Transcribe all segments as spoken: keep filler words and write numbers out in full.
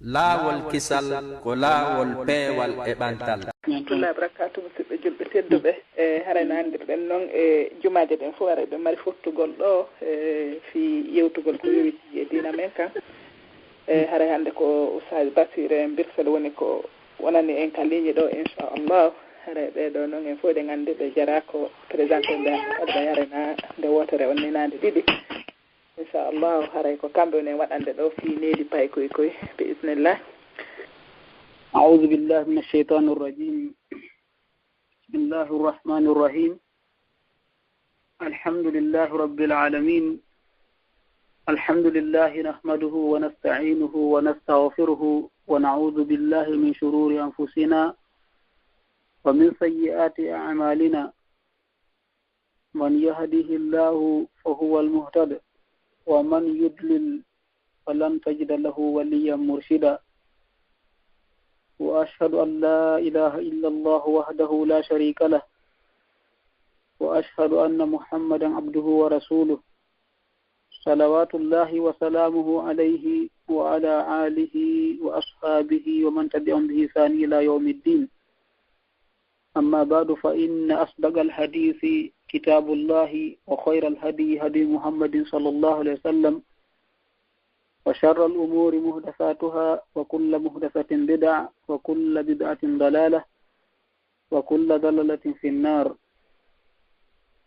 Laawol kisal ko laawol peewal e ɓantal. Rahmatullahi wa barakatuh, musidɓe julɓe tedduɓe. E haray no anndirɗen noon, e jumaaje ɗen fof haray ɓe mari fottugol ɗo, e fii yewtugol ko yowiti e diina men kan. E haray hannde ko Oustaz Basir Birsel woni ko wonani en ka ligne ɗo, inchallah. Haray ɓee ɗo noon en fof eɗen anndi ɓe jaraa ko présenté ɓe, adda haray na nde wootere on ni na nde ɗiɗi. Inchallah haray ko kamɓe woni en waɗande ɗo fii needi paykoy koy, bi iznillah. أعوذ بالله من الشيطان الرجيم. بسم الله الرحمن الرحيم. الحمد لله رب العالمين. الحمد لله نحمده ونستعينه ونستغفره ونعوذ بالله من شرور أنفسنا ومن سيئات أعمالنا. من يهده الله فهو المهتد ومن يضلل فلن تجد له وليا مرشدا. وأشهد أن لا إله إلا الله وحده لا شريك له. وأشهد أن محمدا عبده ورسوله. صلوات الله وسلامه عليه وعلى آله وأصحابه ومن تبعهم بإحسان إلى يوم الدين. أما بعد، فإن أصدق الحديث كتاب الله، وخير الهدي هدي محمد صلى الله عليه وسلم، وشر الأمور محدثاتها، وكل محدثة بدعة، وكل بدعة ضلالة، وكل ضلالة في النار.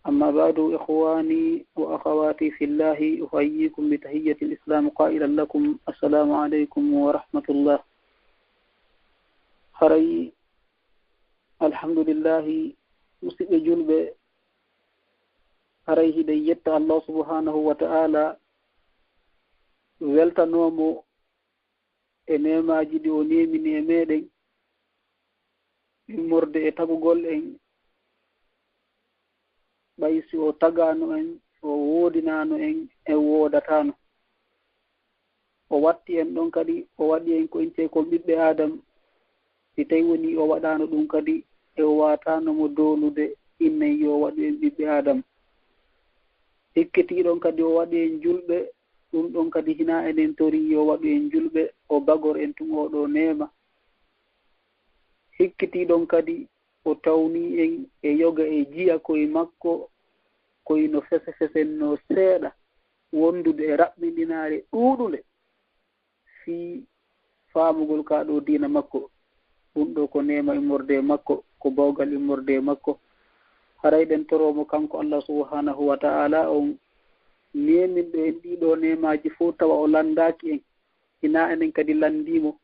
أما بعد، إخواني وأخواتي في الله، أحييكم بتحية الإسلام قائلا لكم: السلام عليكم ورحمة الله. Haray Alhamdulillahi, musidɓe julɓe, haray hiɗen yetta Allah subhanahu wa ta'ala, weltanoomo e neemaaji ɗi o neemini e meɗen, immorde e tagugol en, ɓay si o tagaano en, o woodinaano en, en woodataano. O watti en ɗon kadi, o waɗi en ko intee kon ɓiɓɓe Aadam. Si tawi woni o waɗaano ɗum kadi, e o waataano mo doolude, innen yo waɗu en ɓiɓɓe Aadam. Hikkiti ɗon kadi o waɗi en julɓe, ɗum ɗon kadi hinaa enen tori yo waɗu en julɓe, o bagor en tun oo ɗoo neema. Hikkiti ɗon kadi o tawni en e yoga e jiya koy makko, koy no fese-fesennoo seeɗa, wondude e raɓɓinɗinaare ɗuuɗunde fii faamugol kaa ɗoo diina makko. Ɗum ɗoo ko neema immorde e makko, ko bawgal immorde e makko. Haray ɗen toroo mo kanko Allah subhanahu wa ta'ala on neeminɗo en ɗii ɗoo neemaaji fow tawa o lanndaaki en, hinaa enen kadi lanndii mo.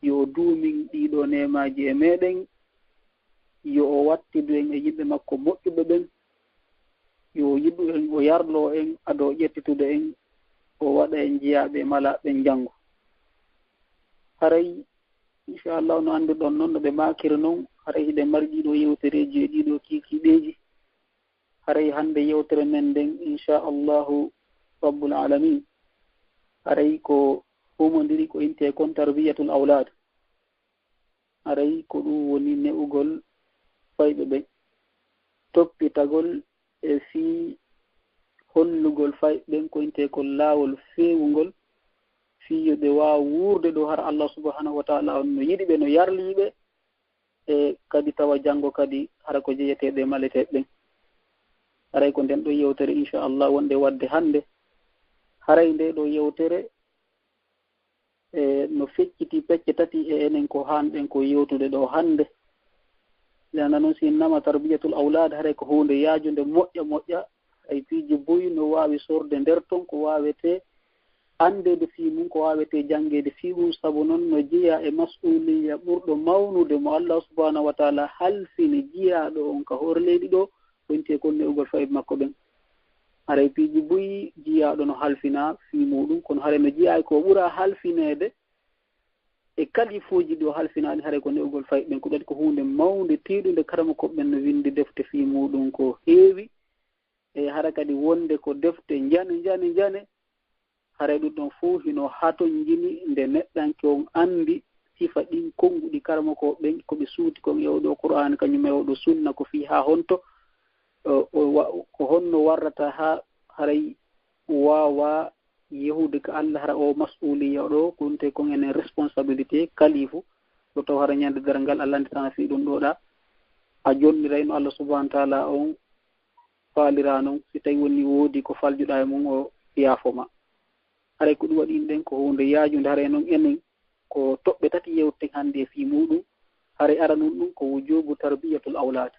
Yo o duumin ɗii ɗoo neemaaji e meɗen, yo o wattidu en e yimɓe makko moƴƴuɓe ɓen, yo o yiɗu en, o yarloo en, ado o ƴettitude en, o waɗa en jiyaaɓe e malaaɓe ɓen janngo. Haray, inchallahu, no annduɗon non no ɓe maakiri non, haray hiɗen mari ɗii ɗoo yewtereeji e ɗii ɗoo kiikiiɗeeji. Haray hannde yewtere men nden, inchallahu rabbul alamin, haray ko humondiri ko intee kon tarbiyatul awlaad. Haray ko ɗum woni ne'ugol fayɓe ɓen, toppitagol e fii hollugol fayɓe ɓen ko intee kon laawol feewungol, fii yo ɓe waaw wuurde ɗo hara Allah subhanahu wa ta'ala on no yiɗi ɓe, no yarlii ɓe, e kadi tawa janngo kadi hara ko jeyeteeɓe e maleteeɓe ɓen. Haray ko nden ɗoo yewtere, inchallah, wonde waɗde hannde. Haray nde ɗoo yewtere e no fecciti pecce tati e enen ko haanɗen ko yewtude ɗoo hannde. Lana noon si innama tarbiyatul awlaad, haray ko huunde yaajunde moƴƴa moƴƴa. Hay piiji buy no waawi sorde nder ton ko waawetee anndeede fii mum, ko waawetee janngeede fii mum, sabu noon no jeyaa e mas'uuliyya ɓurɗo mawnude mo Allah subhanahu wa ta'ala halfini jiyaaɗo on ka hoore leydi ɗoo, ko intee kon ne'ugol fayɓe makko ɓen. Haray piiji buy jiyaaɗo no halfinaa fii muuɗum, kono haray no jeyaa e ko ɓuraa halfineede e kalifuuji ɗi o halfinaa ɗin, haray ko ne'ugol fayɓe ɓen. Ko ɗum waɗi ko huunde mawnde, tiiɗunde, karamokooɓe ɓen no winndi defte fii muuɗum ko heewi. E hara kadi wonde ko defte njane, njane, njane, haray ɗum ɗon fow hino hatonjini nde neɗɗanke on anndi sifa ɗin konnguɗi karamokooɓe ɓen, ko ɓe suuti kon e oo ɗoo Qur'aana, kañum e oo ɗoo sunna, ko fii haa honto, o, o wa-, ko honno warrata haa haray waawaa Yahuude ka Allah, hara o mas'uliya ɗo, ko ɗum tawi kon enen responsabilité, kalifu, ɗo taw hara ñande darngal Allah anndi tan a fii ɗum ɗo ɗa. A jonnirayno Allah subhanahu wa ta'ala on faalira non, si tawi woni woodi ko faljuɗa e mum o yaafo ma. Haray ko ɗum waɗi ɗen ko huunde yaajunde, haray noon enen ko toɓɓe tati yewten hannde e fii muuɗum. Haray aranun ɗum ko wujubu tarbiyatul awlad.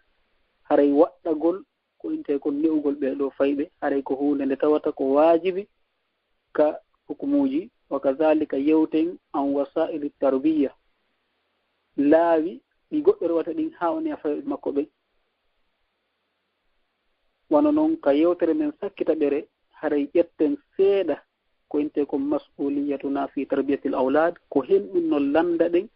Haray waɗɗagol ko intee kon ne'ugol ɓee ɗoo fayɓe, haray ko huunde nde tawata ko waajibi ka hukumuuji, wa kazalika yewten an wasa'ili tarbiya, laawi ɗi goɗɗo rewata ɗin haa o ne'a fayɓe makko ɓen. Wano non ka yewtere men sakkitaɓere, haray ƴetten seeɗa ko intee kon mas'uliyatuna fi tarbiyatil awlad, ko hen ɗum no lannda ɗen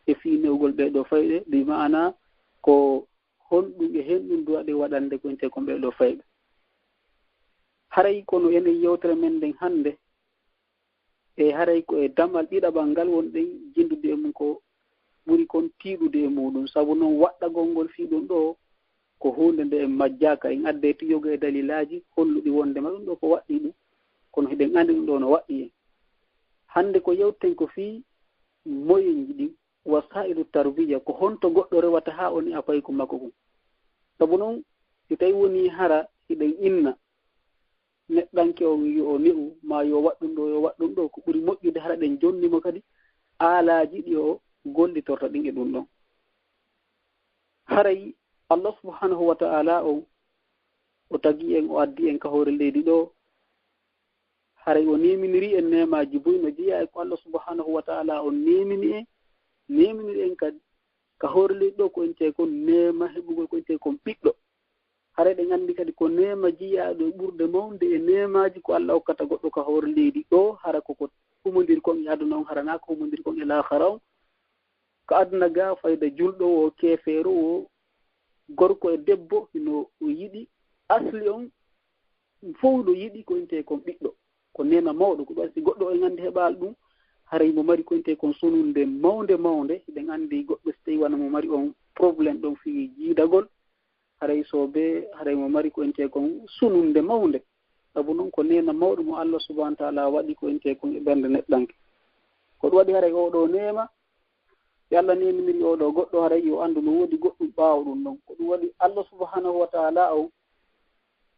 e fii ne'ugol ɓee ɗoo fayɓe, bi ma'ana ko honɗum e hen ɗum duwaɗen waɗande ko intee kon ɓee ɗoo fayɓe. Haray kono enen yewtere men nden hannde, e haray ko e damal ɗiɗaɓal ngal wonɗen jindude e mum ko ɓuri kon tiiɗude e muuɗum. Sabu non waɗɗagol ngol fii ɗum ɗoo ko huunde nde en majjaaka, en adday tun yoga e dalilaaji holluɗi wonndema ɗum ɗoo ko waɗɗii ɗum, kono hiɗen anndi ɗum ɗoo no waɗɗii en. Hannde ko yewten ko fii moyenji ɗin, wasailu tarbiya, ko honto goɗɗo rewata haa o ne'a payku makko ngun. Sabu non, si tawi woni hara hiɗen inna neɗɗanke on yo o ne'u, maa yo waɗ ɗum ɗoo, yo waɗ ɗum ɗoo, ko ɓuri moƴƴude hara ɗen jonni mo kadi aalaaji ɗi o gollitorta ɗin e ɗum ɗon. Haray Allah subhanahu wa ta'ala on, o tagi en, o addi en ka hoore leydi ɗoo, haray o neeminiri en neemaaji buy no jeyaa e ko Allah subhanahu wa ta'ala on neemini en, neeminiri en kadi ka hoore leydi ɗoo ko intee kon neema heɓugol ko intee kon ɓiɗɗo. Haray ɗen anndi kadi ko neema jiyaaɗo e ɓurde mawnde e neemaaji ko Allah okkata goɗɗo ka hoore leydi ɗoo, hara ko ko humondir kon e aduna on, hara naa ko humondir kon e laakhara on. Ka aduna ga fayda julɗo wo, keefeero wo, gorko e debbo, hino o yiɗi asli on, fow no yiɗi ko intee kon ɓiɗɗo. Ko neema mawɗo, ko ɗum si goɗɗo en anndi heɓaali ɗum, haray mo mari ko intee kon sununde mawnde mawnde. Hiɗen anndi goɗɗo si tawi wano mo mari on problème ɗon fii jiidagol, haray soobe, haray mo mari ko intee kon sununde mawnde. Sabu non ko neema mawɗo mo Allah subhanahu wa ta'ala waɗi ko intee kon e ɓernde neɗɗanke. Ko ɗum waɗi haray oo ɗoo neema, si Allah neeminiri oo ɗoo goɗɗo, haray yo anndu no woodi goɗɗum ɓaawo ɗum ɗon. Ko ɗum waɗi Allah subhanahu wa ta'ala on,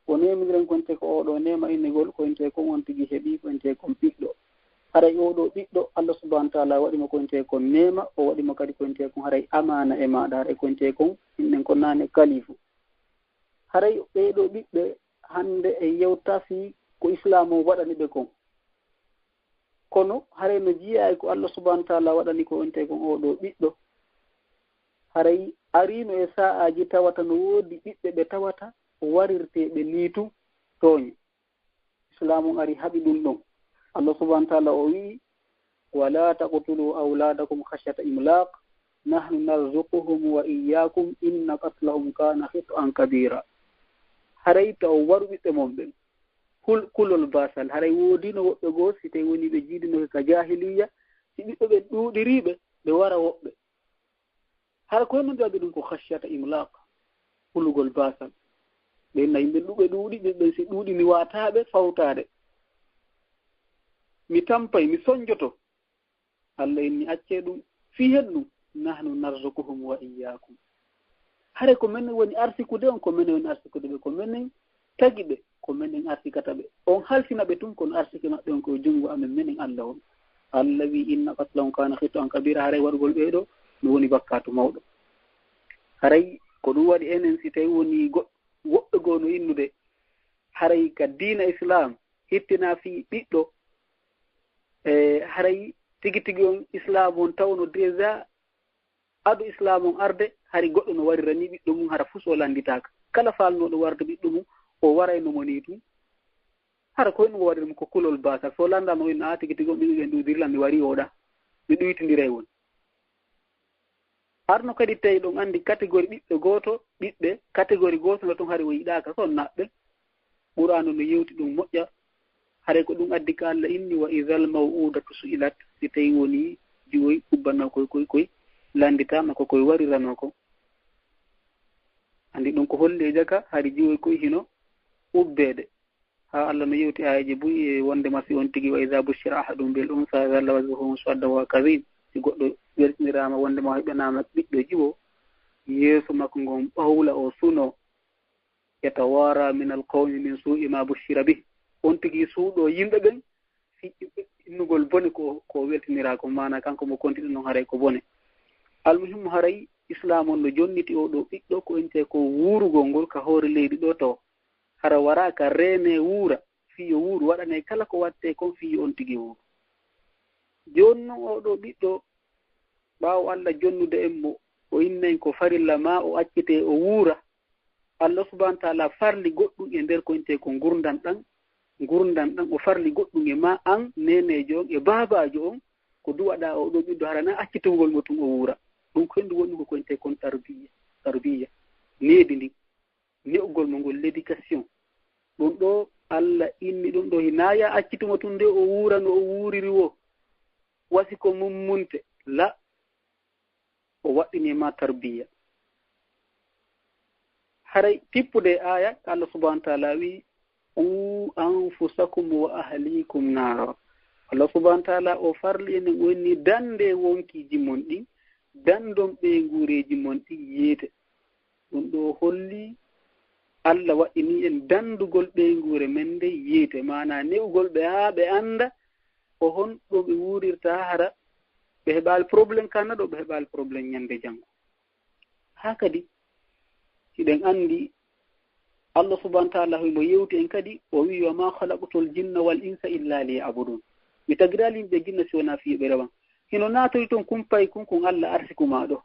o neeminiren ko intee ko oo ɗoo neema innigol, ko intee kon on tigi heɓi ko intee kon ɓiɗɗo. Haray oo ɗoo ɓiɗɗo, Allah subhanahu wa ta'ala waɗi mo ko intee kon neema, o waɗi mo kadi ko intee kon haray amaana e maaɗa, haray ko intee kon, inɗen kon naane kalifu. Haray ɓee ɗoo ɓiɓɓe hannde e yewta fii ko Islaam on waɗani ɓe kon. Kono haray no jiyaa e ko Allah subhanahu wa ta'ala waɗani ko intee kon oo ɗoo ɓiɗɗo. Haray ariino e sa'aaji tawata no woodi ɓiɓɓe ɓe tawata warirtee ɓe nii tun tooñe. Islaam on ari haɓi ɗum ɗon. Allah subhanahu wa ta'ala o wi'i, "Wa la taqtulu awladakum khashyata imlaq, nahnu narzuquhum wa iyyakum, inna qatlahum kana khit'an kabira." Haray taw waru ɓiɓɓe mon ɓen. Kul-, kulol basal. Haray woodino woɓɓe goo, si tawi woni ɓe jiidino ka jahiliya, si ɓiɓɓe ɓen ɗuuɗiriiɓe, ɓe wara woɓɓe. Hara ko honno ɓe waɗi ɗum? Ko khashyata imlaq, hulugol basal. Ɓen na yimɓe ɗuɓe ɗuuɗi, ɓe ɓen si ɗuuɗi mi waataaɓe fawtaade. Mi tampay, mi sonjoto. Allah inni accee ɗum. Fii hen ɗum, nahnu narzuquhum wa iyyakum. Hare ko menen woni arsikude on, ko menen woni arsikude ɓe, ko menen tagi ɓe, ko menen arsikata ɓe. On halfina ɓe tun, kono arsike maɓɓe on ko e junngo amen, menen Allah on. Allah wi, "Inna qatlahum kana khit'an kabira," haray waɗugol ɓee ɗoo no woni bakkaatu mawɗo. Haray ko ɗum waɗi enen, si tawi woni go-, woɓɓe goo no innude, haray ka diina Islaam hittina fii ɓiɗɗo, e haray tigi tigi on Islaam on tawno déjà ado Islaam on arde, hari goɗɗo no warira ni ɓiɗɗo mum, hara fuu so lannditaaka. Kala faalnooɗo warde ɓiɗɗo mum, o warayno mo nii tun. Hara ko honɗum o waɗiri mo? Ko kulol basal. So lanndano o inna, "A, tigi tigi on ɓiɓɓe ɓen ɗuuɗiri lan, mi warii oɗa. Mi ɗuytindiray won." Arno kadi tawi ɗon anndi catégorie ɓiɓɓe gooto, ɓiɓɓe catégorie gooto no tun hari o yiɗaaka, so on naɓɓe. Qur'aanu no yewti ɗum moƴƴa. Haray ko ɗum addi ka Allah inni, "Wa idhal maw'udatu su'ilat." Si tawi woni jiwoy kubbanoo koy, koy, koy lannditaama ko koy wariranoo ko. Anndi ɗum ko holli e jaka, hari jiwoy koy hino ubbeede. Haa Allah no yewti aayeeje buy e wonde ma si on tigi, "Wa iza bushira ahadun bil unsa zalla wajhuhu muswaddan wa huwa kadhim." Si goɗɗo weltiniraama wonde ma heɓanaama ɓiɗɗo jiwo, yeeso makko ngon ɓawla o suno, "yatawara min al qawmi min su'i ma bushira bih." On tigi suuɗo yimɓe ɓen, si innugol bone ko, ko weltiniraa ko, maana kanko mo konti ɗum non haray ko bone. Almuhimmu, haray Islaam on no jonniti oo ɗoo ɓiɗɗo ko intee ko wuurugol ngol ka hoore leydi ɗoo taw. Hara waraa ka reenee wuura, fii yo wuuru, waɗanee kala ko wattee kon fii yo on tigi wuuru. Jooni non oo ɗoo ɓiɗɗo, ɓaawo Allah jonnude en mo, o inna en ko farilla maa o accitee o wuura. Allah subhanahu wa taala farli goɗɗum e nder ko intee ko ngurndan ɗan, ngurndan ɗan o farli goɗɗum e maa an, neeneejo on, e baabaajo on, ko duwaɗaa oo ɗoo ɓiɗɗo hara na accitugol mo tun o wuura. Ɗum ko henndu woni ko ko intee kon tarbiya, tarbiya, needi ndin, ne'ugol mo ngol l'éducation. Ɗum ɗoo Allah inni ɗum ɗoo hinaa ya accitu mo tun nde o wuura no o wuuriri woo. Wasi ko mummunte, la, o waɗɗini ma tarbiya. Haray tippude e aaya, ka Allah subhanahu wa taala wi, "Qu anfusakum wa ahlikum naara." Allah subhanahu wa taala o farli en, o inni, "Dande wonkiiji mon ɗin, dandon ɓeynguureeji mon ɗin yiite." Ɗum ɗoo holli Allah waɗɗini en dandugol ɓeynguure men nde yiite, maanaa ne'ugol ɓe haa ɓe annda ko honɗo ɓe wuurirta hara ɓe heɓaali problème ka na ɗoo, ɓe heɓaali problème ñande janngo. Haa kadi, hiɗen anndi Allah subhanahu wa taala himo yewti en kadi, o wi'i, "Wa ma khalaqtul jinna wal insa illa liya'budun." Mi tagiraali yimɓe e jinna si wonaa fii yo ɓe rewan. Hino naatoyi ton kumpay kun, kun Allah arsiku maa ɗoo.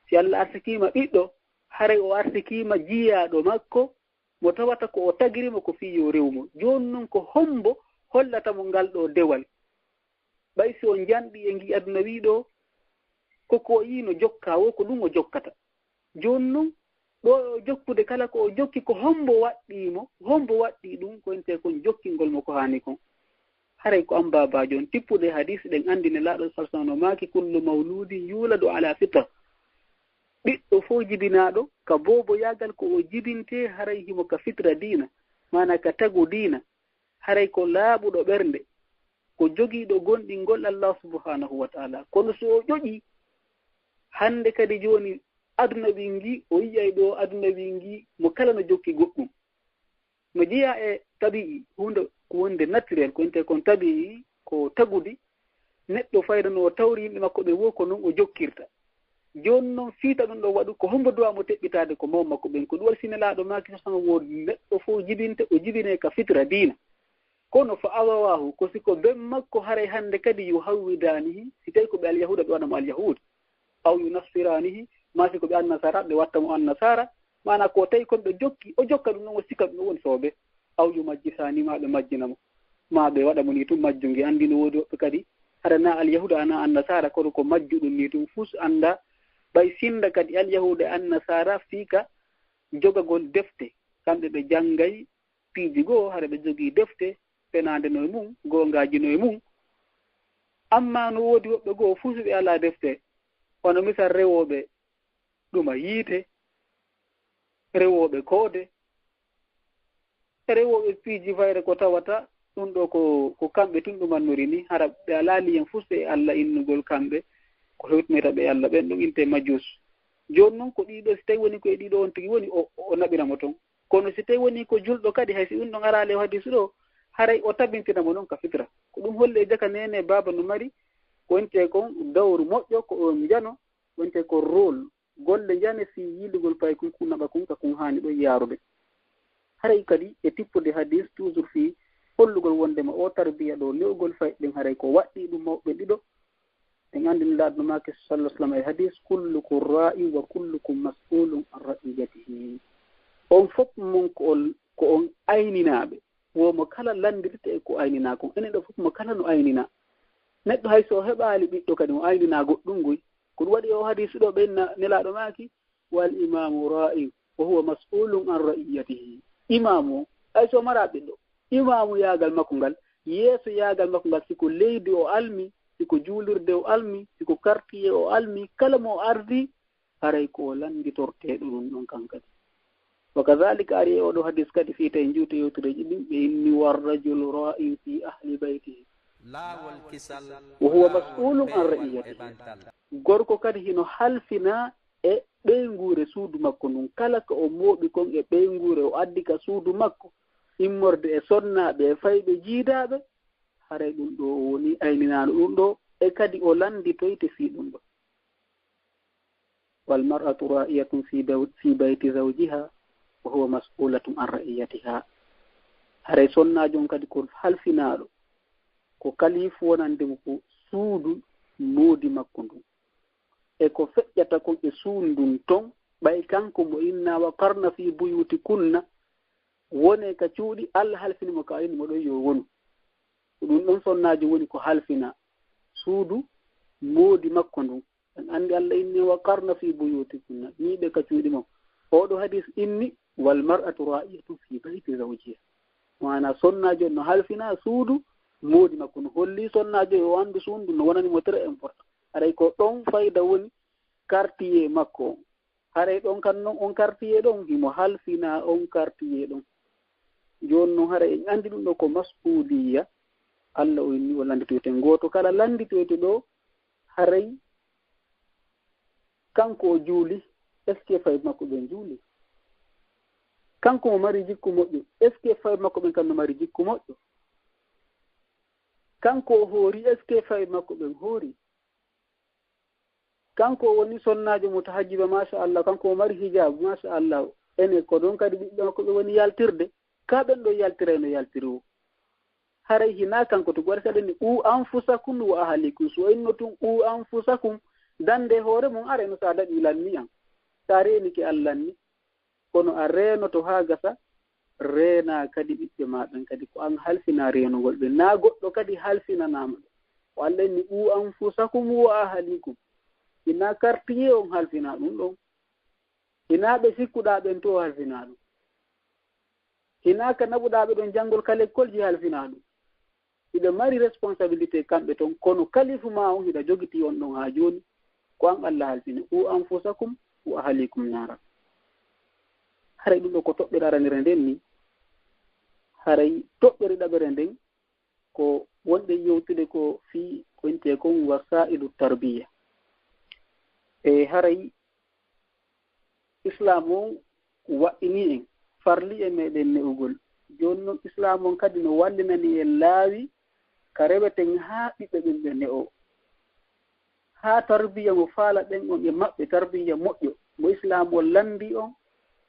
Si Allah arsikiima ɓiɗɗo, haray o arsikiima jiyaaɗo makko, mo tawata ko o tagiri mo ko fii yo rewu mo. Jooni non ko hombo hollata mo ngal ɗoo dewal? Ɓay si o njanɗi e ngi aduna wii ɗoo, ko ko o yii no jokka, wo ko ɗum o jokkata. Jooni non, ɗo o jokkude kala ko o jokki, ko hombo waɗɗii mo, hombo waɗɗii ɗum, ko intee kon jokkingol mo ko haani kon. Haray ko an baabaajo on tippude hadis ɗen anndi Nelaaɗo sallallahu alaihi wasallam no maaki, "Kullu mawludin yuladu ala fitra." Ɓiɗɗo fof jibinaaɗo ka booboyaagal ko o jibintee haray himo ka fitra diina, maanaa ka tagu diina. Haray ko laaɓuɗo ɓernde, ko jogiiɗo gonɗingol Allah subhanahu wa ta'ala. Kono so o ƴoƴii, hannde kadi jooni aduna ɓin ngi, o yi'ay ɗo aduna ɓin ngi, mo kala no jokki goɗɗum. No jeyaa e tabi'i, huunde ko wonde naturel, ko intee kon tabi'i, ko tagudi, neɗɗo fayda no o tawri yimɓe makko ɓe wo ko non o jokkirta. Jooni non fiita ɗum ɗo waɗu, ko hombo duwa mo teɓɓitaade ko maw makko ɓen? Ko ɗum waɗi si Nelaaɗo maaki sa sama wo neɗɗo fof jibinte, o jibinee ka fitra diina. Kono fa abawaahu, ko si ko ben makko haray hannde kadi yuhawwidaanihi, si tawi ko ɓe alyahuuda ɓe waɗa mo alyahuuda. Aw yunassiraanihi, maa si ko ɓe annasara ɓe watta mo annasara, maanaa ko tawi kon ɓe jokki, o jokka ɗum ɗon, o sikka ɗum ɗon woni soobee. Aw yumajjisaanihi, maa ɓe majjina mo, maa ɓe waɗa mo nii tun majjungi. Anndi no woodi woɓɓe kadi, hara na alyahuuda, ana annasara, kono ko majjuɗum nii tun, fus annda, ɓay sinda kadi alyahuuda e annasara fii ka jogagol defte, kamɓe ɓe janngay piiji goo, hara ɓe jogii defte, fenaande no e mum, goongaaji no e mum. Amma no woodi woɓɓe goo fuu si ɓe alaa defte, wano misal rewooɓe ɗuma yiite, rewooɓe koode, e rewooɓe piiji fayre ko tawata ɗum ɗo ko, ko kamɓe tun ɗumannori ni, hara ɓe alaa liyen fuu se e Alla innugol kamɓe, ko hewtinira ɓe e Alla, ɓen ɗum intee majuus. Jooni non ko ɗiɗo, si tawi woni ko e ɗiɗo on tigi woni, o, o naɓira mo ton. Kono si tawi woni ko julɗo kadi, hay si ɗum ɗon araali e hadiisu ɗo, haray o tabintina mo non ka fitra. Ko ɗum holli e jaka neene baaba no mari, ko intee kon dawru moƴƴo, ko on njano, ko intee kon rôle. Golle njane fii yiilugol paykun kun naɓa kun ka kun haani ɗon yaarude. Haray kadi e tippude hadiis toujours fii hollugol wondema oo tarbiya ɗoo ne'ugol fayɓe ɓen haray ko waɗɗii ɗum mawɓe ɓen ɗiɗo. En anndi Nulaaɗo no maaki sallallahu alaihi wasallam e hadiis, "Kullukum raa'in wa kullukum mas'ulun an ra'iyyatihi." On fof mon ko on, ko on ayninaaɓe. Wo mo kala lanndirte e ko ayninaa kon. Enen ɗo fof mo kala no ayninaa. Neɗɗo hay so o heɓaali ɓiɗɗo kadi o ayninaa goɗɗum nguy. Ko ɗum waɗi o hadiisu ɗo ɓen na-, Nelaaɗo maaki, "Wal imaamu raa'in wa huwa mas'ulun an ra'iyyatihi." Imaamu o, hay so o maraa ɓiɗɗo, imaamu yaagal makko ngal, yeeso yaagal makko ngal, si ko leydi o almi, si ko juulirde o almi, si ko quartier o almi, kala mo o ardi, haray ko o lannditorteeɗo ɗum ɗon kan kadi. Wa kadhalika ari e oɗo hadis kadi fii tawi njuuti yewtureeji ɗin, ɓe inni: "War rajulu ra'in fi ahli baytihi." Laawol kisal. Wa huwa mas'ulun an ra'iyatihi. Gorko kadi hino halfina e ɓeynguure suudu makko ndun. Kala ko o mooɓi kon e ɓeynguure o addi ka suudu makko, immorde e sonnaaɓe e fayɓe jiidaaɓe, haray ɗun ɗoo o woni ayninaano ɗun ɗoo, e kadi o lannditoyte fii ɗun ɗoo. Wal mar'atu ra'iyatun fi baw-, fi bayti zawjiha wa huwa mas'ulatun an ra'iyatiha. Haray sonnaajo on kadi ko halfinaaɗo, ko kalifu wonande mo ko suudu moodi makko ndun. E ko feƴƴata kon e suudu ndun ton, ɓay kanko mo inna: "Wa qarna fi buyutikunna", wone ka cuuɗi, Allah halfini mo ka inni mo ɗon yo wonu. Ko ɗun ɗon sonnaajo woni ko halfina suudu moodi makko ndun. En anndi Allah inni: "Wa qarna fi buyutikunna", ñiiɓe ka cuuɗi mon. Oɗo hadis inni: "Wal mar'atu ra'iyatun fi bayti zawjiha." Maana sonnaajo no halfina suudu moodi makko, no holli sonnaajo o anndu suudu no wonani mo très important. Haray ko ɗon fayda woni quartier makko on. Haray ɗon kan non on quartier ɗon, himo halfina on quartier ɗon. Jooni non haray en anndi ɗun ɗoo ko mas'uliya. Allah o inni o lannditoyten. Gooto kala lannditoyte ɗoo, haray kanko o juuli, est-ce que fayɓe makko ɓen juuli? Kanko mo mari jikku moƴƴo, est-ce que fayɓe makko ɓen kan no mari jikku moƴƴo? Kanko o hoori, est-ce que fayɓe makko ɓen hoori? Kanko o woni sonnaajo mo tahajjiba, machallah, kanko o mari hijab, machallah. Ene ko ɗon kadi ɓiɓɓe makko ɓe woni yaltirde, ka ɓen ɗon yaltirayno yaltiri o. Haray hinaa kanko tun, waɗi saɗa ni: "Qu anfusakum wa ahlikum." So inno tun: "Qu anfusakum", dande hoore mon, arayno sa daɗi lanni an, sa reenike an lanni. Kono a reenoto haa gasa, reenaa kadi ɓiɓɓe maa ɓen kadi, ko an halfinaa reenugol ɓe, naa goɗɗo kadi halfinanaama ɓe. Ko Allah inni: "Qu anfusakum wa ahlikum." Hinaa quartier on halfinaa ɗun ɗon. Hinaa ɓe sikkuɗaa ɓen to halfinaa ɗun. Hinaa ka naɓuɗaa ɓe ɗon janngol ka lekkolji halfinaa ɗun. Hiɓe mari responsabilité kamɓe ton, kono kalifu maa on hiɗa jogitii on ɗon haa jooni. Ko an Allah halfini: "Qu anfusakum wa ahlikum naara." Haray ɗun ɗoo ko toɓɓere aranere nden ni. Haray toɓɓere ɗaɓere nden ko wonde yewtude ko fii ko intee kon wasailu tarbiya. E haray Islaam on waɗɗinii en, farlii e meɗen ne'ugol. Jooni non Islaam on kadi no wallinani en laawi ka reweten haa ɓiɓɓe ɓen ɓe ne'oo. Haa tarbiya mo faalaɗen on e maɓɓe, tarbiya moƴƴo mo Islaam on lanndii on,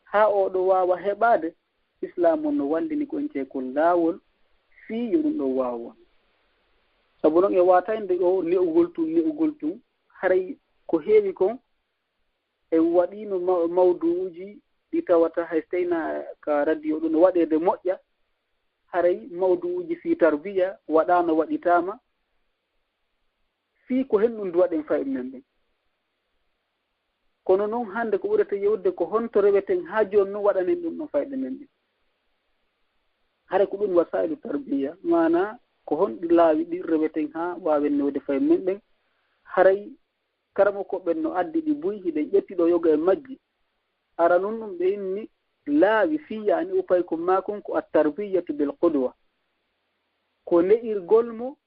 haa oo ɗoo waawa heɓaade, Islaam on no wallini ko intee kon laawol fii yo ɗun ɗon waaw won. Sabu non e waataynde ɗoo ne'ugol tun, ne'ugol tun, haray ko heewi kon, en waɗiino ma-, mawduuji ɗi tawata hay so tawii na ka radio ɗun no waɗeede moƴƴa, haray mawduuji fii tarbiya waɗaano, waɗitaama, fii ko hen ɗun duwaɗen fayɓe men ɓen. Kono non hannde ko ɓurata yewtude ko honto reweten haa jooni non waɗanen ɗun ɗon fayɓe men ɓen. Haray ko ɗun wasailu tarbiya, maanaa ko honɗi laawi ɗi reweten haa waawen newde fayɓe men ɓen. Haray karamokooɓe ɓen no addi ɗi buy, hiɗen ƴetti ɗoo yoga e majji. Aranun ɗun ɓe inni laawi fii yaani upaykum maa kon ko at-tarbiyatu bil qudwa. Ko ne'irgol mo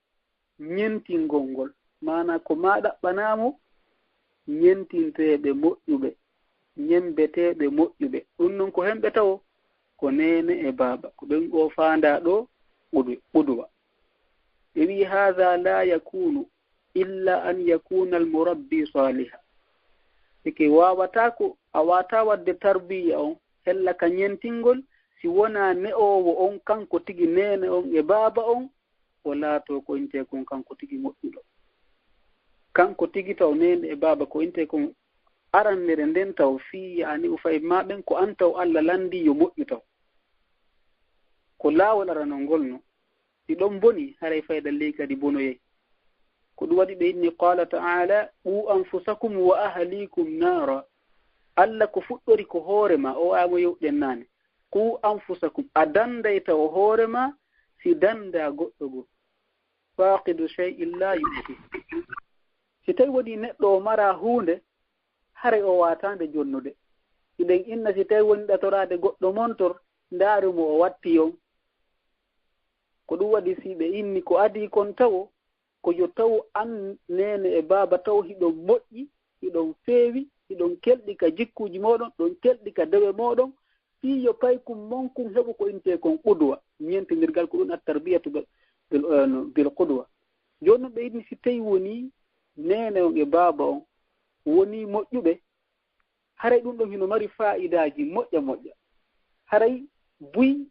ñentingol ngol. Maanaa ko maa ɗaɓɓanaa mo ñentinteeɓe moƴƴuɓe, ñembeteeɓe moƴƴuɓe. Ɗun non ko hemɓe tawo? Ko neene e baaba. Ko ɓen o faandaa ɗoo qudwa, qudwa. Ɓe wi'i: "Haadha laa yakuunu illa an yakuuna al-murabbi saaliha." Eke waawataa ko, a waawataa waɗde tarbiya on, hella ka ñentingol, si wonaa ne'oowo on, kanko tigi neene on e baaba on, o laatoo ko intee kon kanko tigi moƴƴuɗo. Kanko tigi taw neene e baaba ko intee kon arannere nden taw fii yaani upaykum maa ɓen ko an taw Allah lanndii yo moƴƴu taw. Ko laawol aranol ngol no. Si ɗon boni, haray fayda ley kadi bonoyay. Ko ɗun waɗi ɓe inni, qaala ta'aala: "Qu anfusakum wa ahlikum naara." Allah ko fuɗɗori ko hoore maa, o aya mo yewɗen naane. "Qu anfusakum", a danndayta o hoore maa, si danndaa goɗɗo goo. Faaqidu shay'in laa yu'ti. Si tawi wonii neɗɗo o maraa huunde, haray o waawataa nde jonnude. Hiɗen inna si tawi woni ɗatoraade goɗɗo montor, ndaaru mo o watti on. Ko ɗum waɗi si ɓe inni ko adii kon tawo, ko yo taw an neene e baaba taw hiɗon moƴƴi, hiɗon feewi, hiɗon kelɗi ka jikkuuji mooɗon, ɗon kelɗi ka dewe mooɗon, fii yo paykun mon kun heɓu ko intee kon qudwa, ñeentindirgal ko ɗum at-tarbiyatu bil, bil, eh, no, bil qudwa. Jooni non ɓe inni si tawi woni neene on e baaba on woni moƴƴuɓe, haray ɗum ɗon hino mari faayidaaji moƴƴa moƴƴa. Haray buy